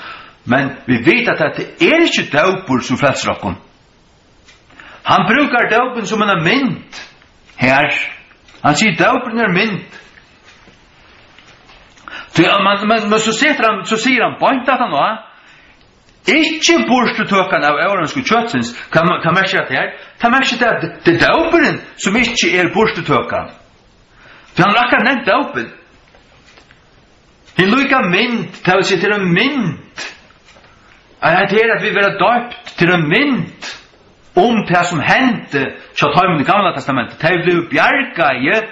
Men vit vita, at tað er ikki dópur, sum frelsir okkum. Hann brúkar dópin sum eina mynd her. Hann sigur, dópurin er mynd. Tí at man, man, men so setur hann, so sigur hann beint aftan á, ikki burturtøkan av óreinsku kjøtsins. Hvat, hvat merkir tað her? Tað merkir tað, at tað er dópurin, sum ikki er burturtøkan. Tí hann hevur akkurát nevnt dópin. Hin líka mynd, tað vil siga, tað er ein mynd. At hetta her, at vit verða doypt, tað er ein mynd um tað, sum hendi hjá teimum í Gamla Testamenti. Tey blivu bjargaði.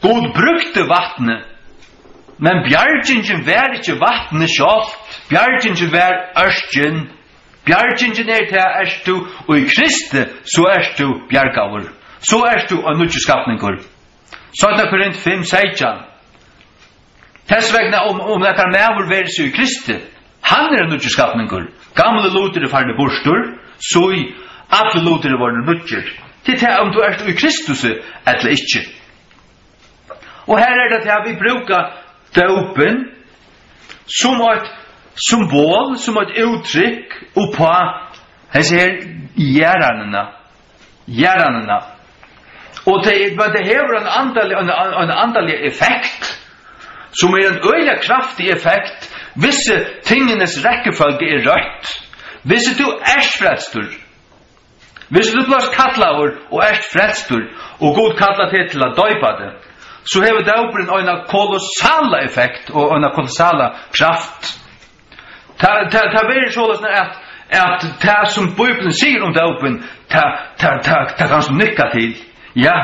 Gud brúkti vatnið, men bjargingin var ikki vatnið sjálvt. Bjargingin var ørkin. Bjargingin er tað, ert tú í Kristi, so ert tú bjargaður. So ert tú ein nýggjur skapningur. Seinna Korint fimm seytjan. Tess vegna, um, um nakar maður verður seg í Kristi, hann er ein nýggjur skapningur. Gamli lutur er farin burtur, sí, Allir lutir eru vorðnir nýggir. Tað er tað, um tú ert í Kristusi ella ikki. Og her er tað, at vit brúka dópin sum eitt symbol, sum eitt úttrykk uppá hesa her jarðarnina. Jarðarnina. Og tað er, men tað hevur ein andalig, ein, ein, ein andalig effekt, sum er ein øgiliga kraftig effekt, hvis tingenes rækkefølge er røtt. Hvis tú ert frelstur, hvis tú blívst kallaður og ert frelstur, og Gud kallar teg til at doypa teg, so hevur dópurin eina kolossala effekt og eina kolossala kraft. Tað, tað, tað verður soleiðis, at, at tað, sum Bíblian sigur um dópin, tað, tað, tað, tað kanst tú nikka til. Ja,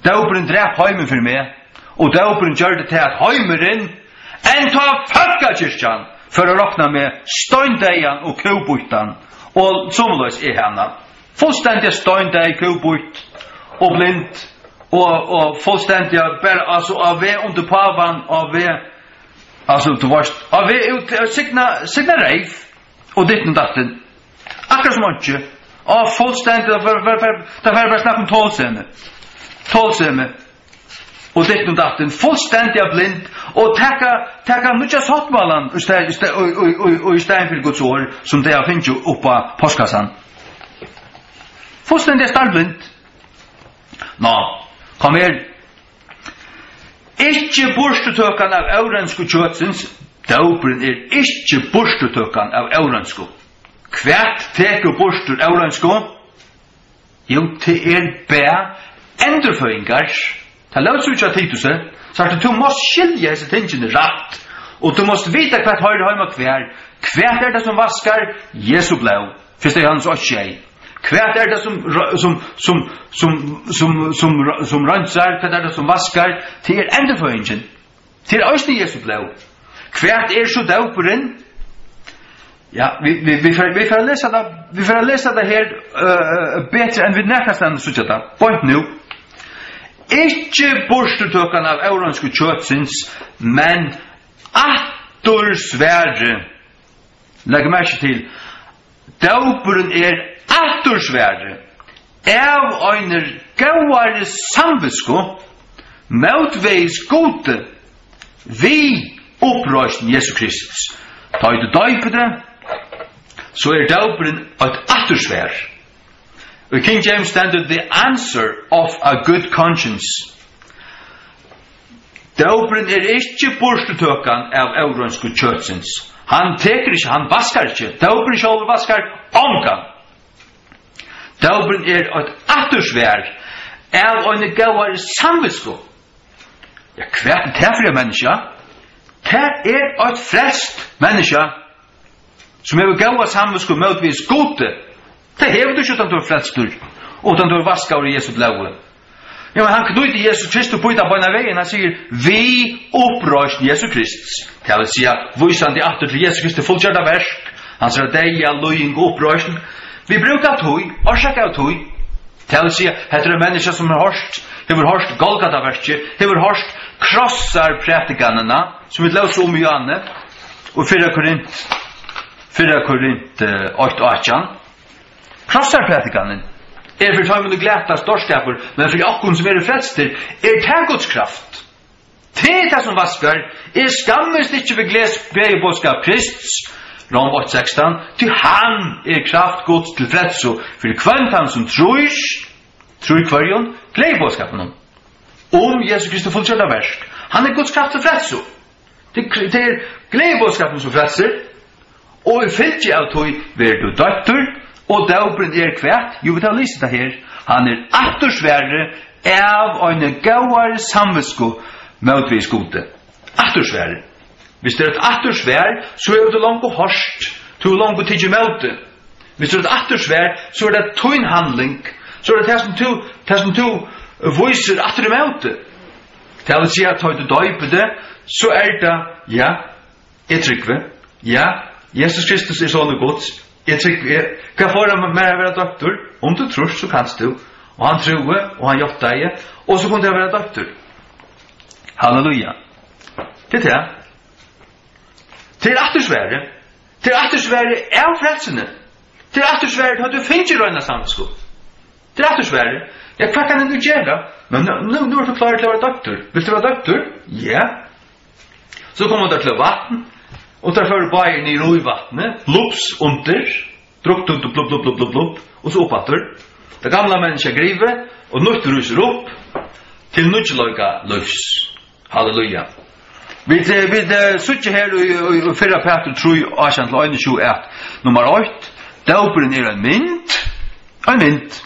dópurin drap heimin fyri meg, og dópurin gjørdi tað, at heimurin, enn tá fólkakirkjan, fór at rokna meg steindeyðan og kúbýttan, og somuleiðis er hana. Fullstendiga steindeyð, kúbýtt og blind, og, og fullstendiga bara, altso, á veg undir pávan, á veg, altso, tú veitst, á veg út, eh, signa, signa reyv, og ditten og datten. Akkurát sum einki. Á, fullstendiga, tað fer, fer, fer, tað fer bara snakk um tolsemi. Tolsemi. Og ditten og datten, fullstendiga blind, og taka, taka nýggja sáttmálan í stað, í stað, í, í, í, í staðin fyri Guds orð, sum tey hava fingið upp á postkassan. Fullstendiga starblind. Ná, kom her. Ikki burturtøkan av óreinsku kjøtsins, dópurin er ikki burturtøkan av óreinsku. Hvat tekur burtur óreinsku? Jú, tað er bæ endurføðingar. Tað lót seg hjá Titusi, sagt, tú mást skilja hesi tingini rætt, og tú mást vita, hvat hoyrir heima hvar. Hvat er tað, sum vaskar? Jesu blóð. Fyrsta Jóhannes eitt sjey. Hvat er tað, sum, sum, sum reinsar? Hvat er tað, sum vaskar? Tað er endurføðingin. Tað er eisini Jesu blóð. Hvat er so dópurin? Ja, vit, vit, vit fara, vit fara at lesa tað, vit fara at lesa tað her, øh, betri enn vit nakrantíð síggja tað. Beint nú. Ikki burturtøkan av óreinsku kjøtsins, men aftursvarið. Legg merki til, dópurin er aftursvarið av einari góðari samvitsku mótvegis Gudi við uppreisn Jesu Krists. Tá ið tú doypir teg, so er dópurin eitt aftursvar. Í King James stendur, "The answer of a good conscience." Dópurin er ikki burturtøkan av óreinsku kjøtsins. Hann tekur ikki, hann vaskar ikki. Dópurin sjálvur vaskar ongan. Dópurin er eitt aftursvar av eini góðari samvitsku. Ja, hvat er tað fyri eitt menniskja? Tað er eitt frelst menniskja, sum hevur góða samvitsku mótvegis Gudi. Tað hevur tú ikki, uttan tú ert frelstur, uttan tú ert vaskaður í Jesu blóði. Ja, men hann knýtir Jesus Krist upp í tað beinan vegin, hann sigur, "Við uppreisn Jesu Krists." Tað vil siga, vísandi aftur til Jesu Kristi fullgjørda verk, hansara deyða, líðing og uppreisn. Vit brúka tí, orsakað av tí. Tað vil siga, hetta er ein menniskja, sum hevur hoyrt, hevur hoyrt Golgata-verkið, hevur hoyrt krossarprædikanina, sum vit lósu um í áðni, og fyrra Korint, fyrra Korint, eh, eitt átjan. Krossarprædikanin er fyri teimum, ið glatast, dárskapur, men fyri okkum, sum eru frelstir, er tað Guds kraft. Tað er tað, sum vaskar. Eg skammist ikki við gleðs-, gleðiboðskap Krists, Rom eitt sekstan, tí hann er kraft Guds til frelsu fyri hvønn tann, sum trýr, trýr hvørjum? Gleðiboðskapinum um Jesu Kristi fullgjørda verk. Hann er Guds kraft til frelsu. Tað er kr-, tað er gleðiboðskapurin, sum frelsir. Og í fylgju av tí verður tú doyptur, og dópurin er hvat? Jú, vit hava lisið tað her. Hann er aftursvarið av eini góðari samvitsku mótvegis Gudi. Aftursvarið. Hvis tað er eitt aftursvar, so hevur tú longu hoyrt, tú hevur longu tikið ímóti. Hvis tað er eitt aftursvar, so er tað tín handling, so er tað tað, sum tú, tað, sum tú vísir aftur ímóti. Tað vil siga, at tá tú doypir teg, so er tað, ja, eg trúgvi. Ja, Jesus Kristus er sonur Guds. Eg trúgvi, eg, hvat feilar mær at vera doyptur? Um tú trýrt, so kanst tú. Og hann trúði, og hann játtaði, og so kundi hann vera doyptur. Halleluja. Tað er tað. Tað er aftursvarið. Tað er aftursvarið av frelsuni. Tað er aftursvarið, tá tú fingir reina samvitsku. Tað er aftursvarið. Ja, hvat kann eg nú gera? Men nú, nú, nú ert tú klárur til at vera doyptur. Vilt tú vera doyptur? Ja. So koma teir til vatn, og teir fóru báðir niður í vatnið, blups undir, druktu, blup, blup, blup, blup, blup, og so upp aftur. Tað gamla menniskjað grivið, og nýtt rísur upp til nýggjuleika lívs. Halleluja. Vit, eh, vit, eh, síggja her í, í, í fyrra Pætur trý, átjan til einogtjúgu, at nummar eitt, dópurin er ein mynd, ein mynd.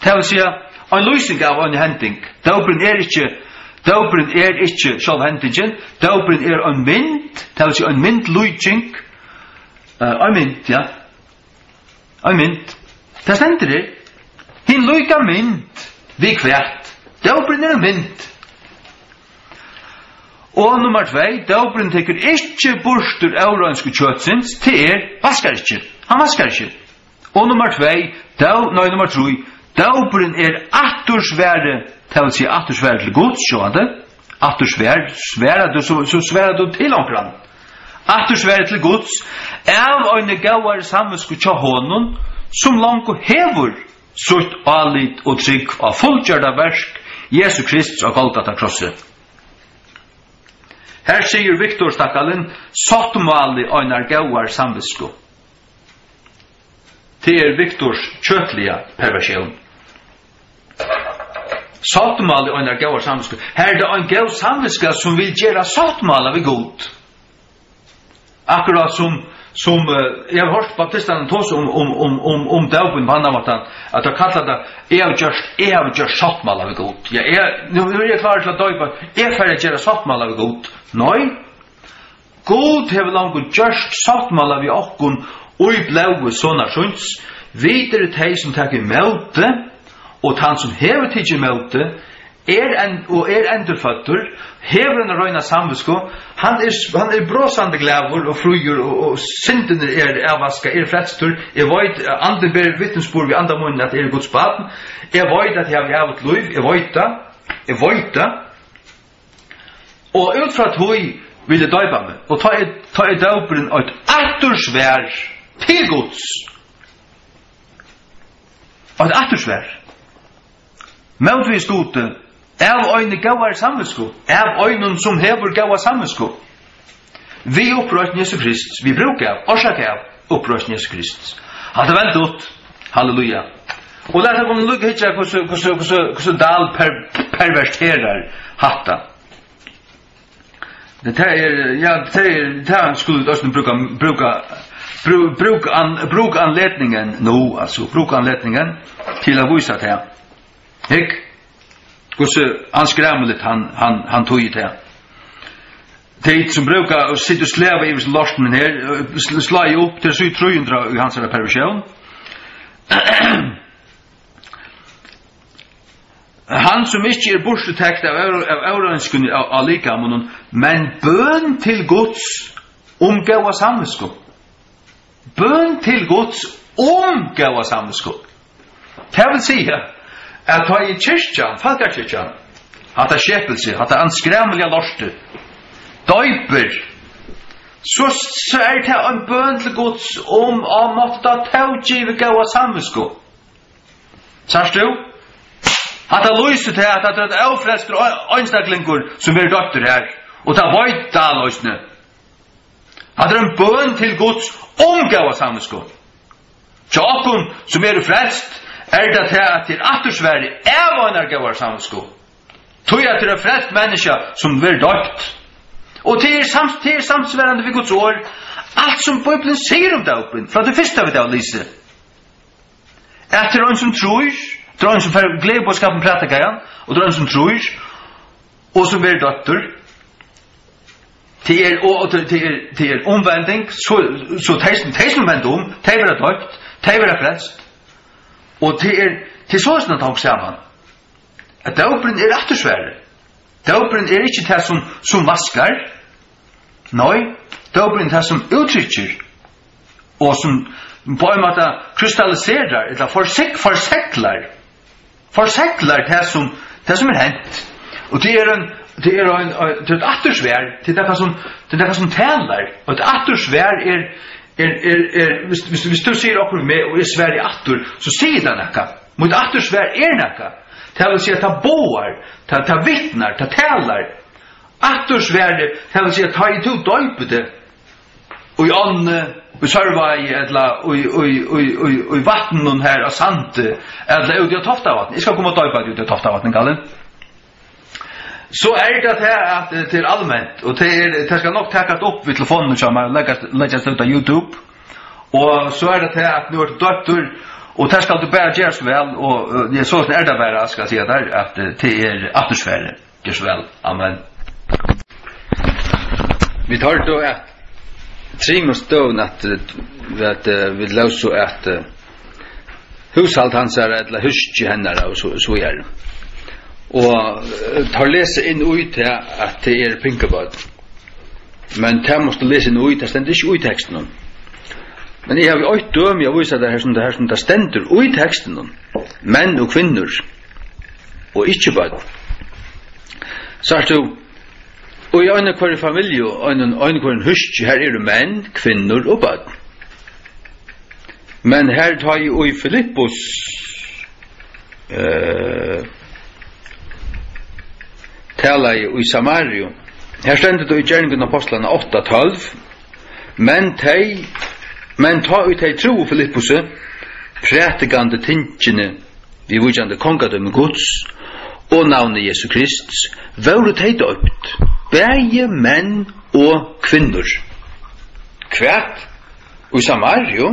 Tað vil siga, ein lýsing av eini hending. Dópurin er ikki, dópurin er ikki sjálv hendingin, dópurin er ein mynd, tað vil siga, ein myndlíking, eh, ein mynd, ja. Ein mynd. Tað stendur her. Hin líka mynd. Við hvat? Dópurin er ein mynd. Og nummar tvey, dópurin tekur ikki burtur óreinsku kjøtsins, tað er, vaskar ikki. Hann vaskar ikki. Og nummar tvey, dó-, nei, nummar trý, dópurin er aftursvarið, tað vil siga aftursvarið til Guds, sjálvandi. Aftursvar, svarar tú, so, so svarar tú til onkran. Aftursvarið til Guds, av eini góðari samvitsku hjá honum, sum longu hevur sítt álit og trúgv á fullgjørda verk Jesu Krists á Golgata krossi. Her sigur Viktor, stakkalin, sáttmáli einar góðar samvitsku. Tað er Viktors kjøtliga perversjón. Sáttmáli einar góðar samvitsku. Her er tað ein góð samvitska, sum vil gera sáttmála við Gud. Akkurát sum, sum, eh, eg havi hoyrt baptistarnar tosa um, um, um, um, um dópin á annan máta, at teir kalla tað, eg havi gjørt, eg havi gjørt sáttmála við Gud. Ja, eg, nú, nú eri eg klárur til at doypa, eg fari at gera sáttmála við Gud. Nei, Gud hevur longu gjørt sáttmála við okkum í blóði Sonar síns. Vit eru tey, sum taka ímóti, og tann, sum hevur tikið ímóti, er enn, og er endurføddur, hevur eina reina samvitsku, hann er, hann er brosandi glaður og fríur, og, og syndirnar eru avvaskaðar, er frelstur. Eg veit, andin ber vitnisburð við anda mínum, at eg eri Guds barn. Eg veit, at eg havi ævigt lív, eg veit tað, eg veit tað. Og út frá tí vil eg doypa meg. Og tá er, tá er dópurin eitt aftursvar til Guds. Eitt aftursvar. Mótvegis Gudi, av eini góðari samvitsku, av einum, sum hevur góða samvitsku. Við uppreisn Jesu Krists, við brúk av, orsakað av uppreisn Jesu Krists. Hatta er veldigt. Halleluja. Og lat okkum líka hyggja, hvussu, hvussu, hvussu, hvussu Dahl per-, perverterar hatta. Tað er, ja, tað er, tað skulu vit eisini brúka, brúka, brú-, brúk an-, brúk anledningen nú, altso, brúk anledningen til at vísa tað. Hygg, hvussu anskræmuligt hann, hann, hann týðir tað. Tey, sum brúka og sita og slava yvir sum lortin her, eh, sl-, slá upp til síðu trý hundrað í hansara perversjón. Hann, sum ikki er burturtekt av ór-, av óreinskunni á, á likaminum, men bøn til Guds um góða samvitsku. Bøn til Guds um góða samvitsku. Tað vil siga, at tá ið kirkjan, fólkakirkjan, hatta skepilsi, hatta anskræmuliga lortið, doypir, so, so er tað ein bøn til Guds um, á, mátti tá tó givið góða samvitsku. Sært tú? Hatta lýsir tað, at hatta er ein ófrelstur ein-, einstaklingur, sum verður doyptur her, og tað veit Dahl eisini. Hatta er ein bøn til Guds um góða samvitsku. Hjá okkum, sum eru frelst, er tað tað, at tað er aftursvarið av einari góðari samvitsku. Tí at tað er frelst menniskja, sum verður doypt. Og tað er sams-, tað er samsvarandi við Guds orð. Alt sum Bíblian sigur um dópin, frá tí fyrsta vit hava lisið. At tað er ein, sum trýr, tað er ein, sum fær gleðiboðskapin prædikaðan, og tað er ein, sum trýr, og sum verður doyptur. Tað er, og, og tað, tað er, tað er umvending, so, so tey, sum, tey, sum venda um, tey verða doypt, tey verða frelst. Og tað er, tað er soleiðis, tað hongur saman. At dópurin er aftursvarið. Dópurin er ikki tað, sum, sum vaskar. Nei, dópurin er tað, sum úttrykkir, og sum á ein máta krystalliserar, ella forseg-, forseglar, forseglar tað, sum, tað, sum er hent. Og tað er ein, tað er ein, ein, tað er eitt aftursvar, tað er nakað, sum, tað er nakað, sum talar. Og eitt aftursvar er, Er, er, er, hvis, hvis, hvis tú sigur okkurt við meg, og eg svari aftur, so sigur tað nakað. Mítt aftursvar er nakað. Tað vil siga, tað boðar, tað, tað vitnar, tað talar. Aftursvarið, tað vil siga, tá ið tú doypir teg í ánni, í Sørvági, ella í, í, í, í, í vatninum her á Sandi, ella úti á Toftavatni. Eg skal koma og doypa teg úti á Toftavatni, Kalli. So er tað tað, at, eh, tað er alment, og tað er, tað skal nokk takast upp við telefonini hjá mær, leggjast, leggjast út á YouTube. Og so er tað tað, at nú ert tú doyptur, og tað skal tú bara gera so væl, og, eh, ja, so er tað bara, skal eg siga tær, at, eh, tað er aftursvarið. Ger so væl. Amen. Vit hoyrdu at trimum støðum at, at, eh, vit lósu at, eh, húshald hansara ella húski hennara og so, so víðari. Og, eh, teir lesa inn í tað at tað eru pinkubørn. Men tað mást tú lesa inn í, tað stendur ikki í tekstinum. Men eg havi eitt dømi at vísa tær her sum tað, her sum tað stendur í tekstinum. Menn og kvinnur og ikki børn. Sært tú, og í eini hvørji familju, einum, einum hvørjum húski, her eru menn, kvinnur og børn. Men her tá eg í Filippus, eh, talaði í Samariu, her stendur tað í Gerningarnar Ápostlanna átta tólv, men tey, men tá ið tey trúðu Filippusi, prædikandi tingini, viðvíkjandi kongadømi Guds og navni Jesu Krists, vóru tey doypt, bæði menn og kvinnur. Hvat? Í Samariu?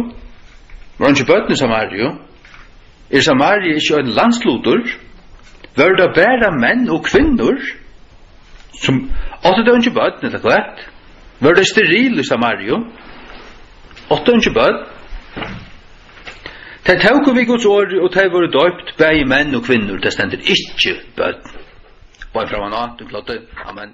Var eingi børn í Samariu? Er Samaria ikki ein landslutur? Vóru tað bara menn og kvinnur? Sum, áttu tey eingi børn, ella hvat? Vóru tey steril í Samariu? Áttu tey eingi børn? Tey tóku við Guds orði, og tey vóru doypt, bæði menn og kvinnur. Tað stendur ikki børn. Og ein framman á, tú klárdi. Amen.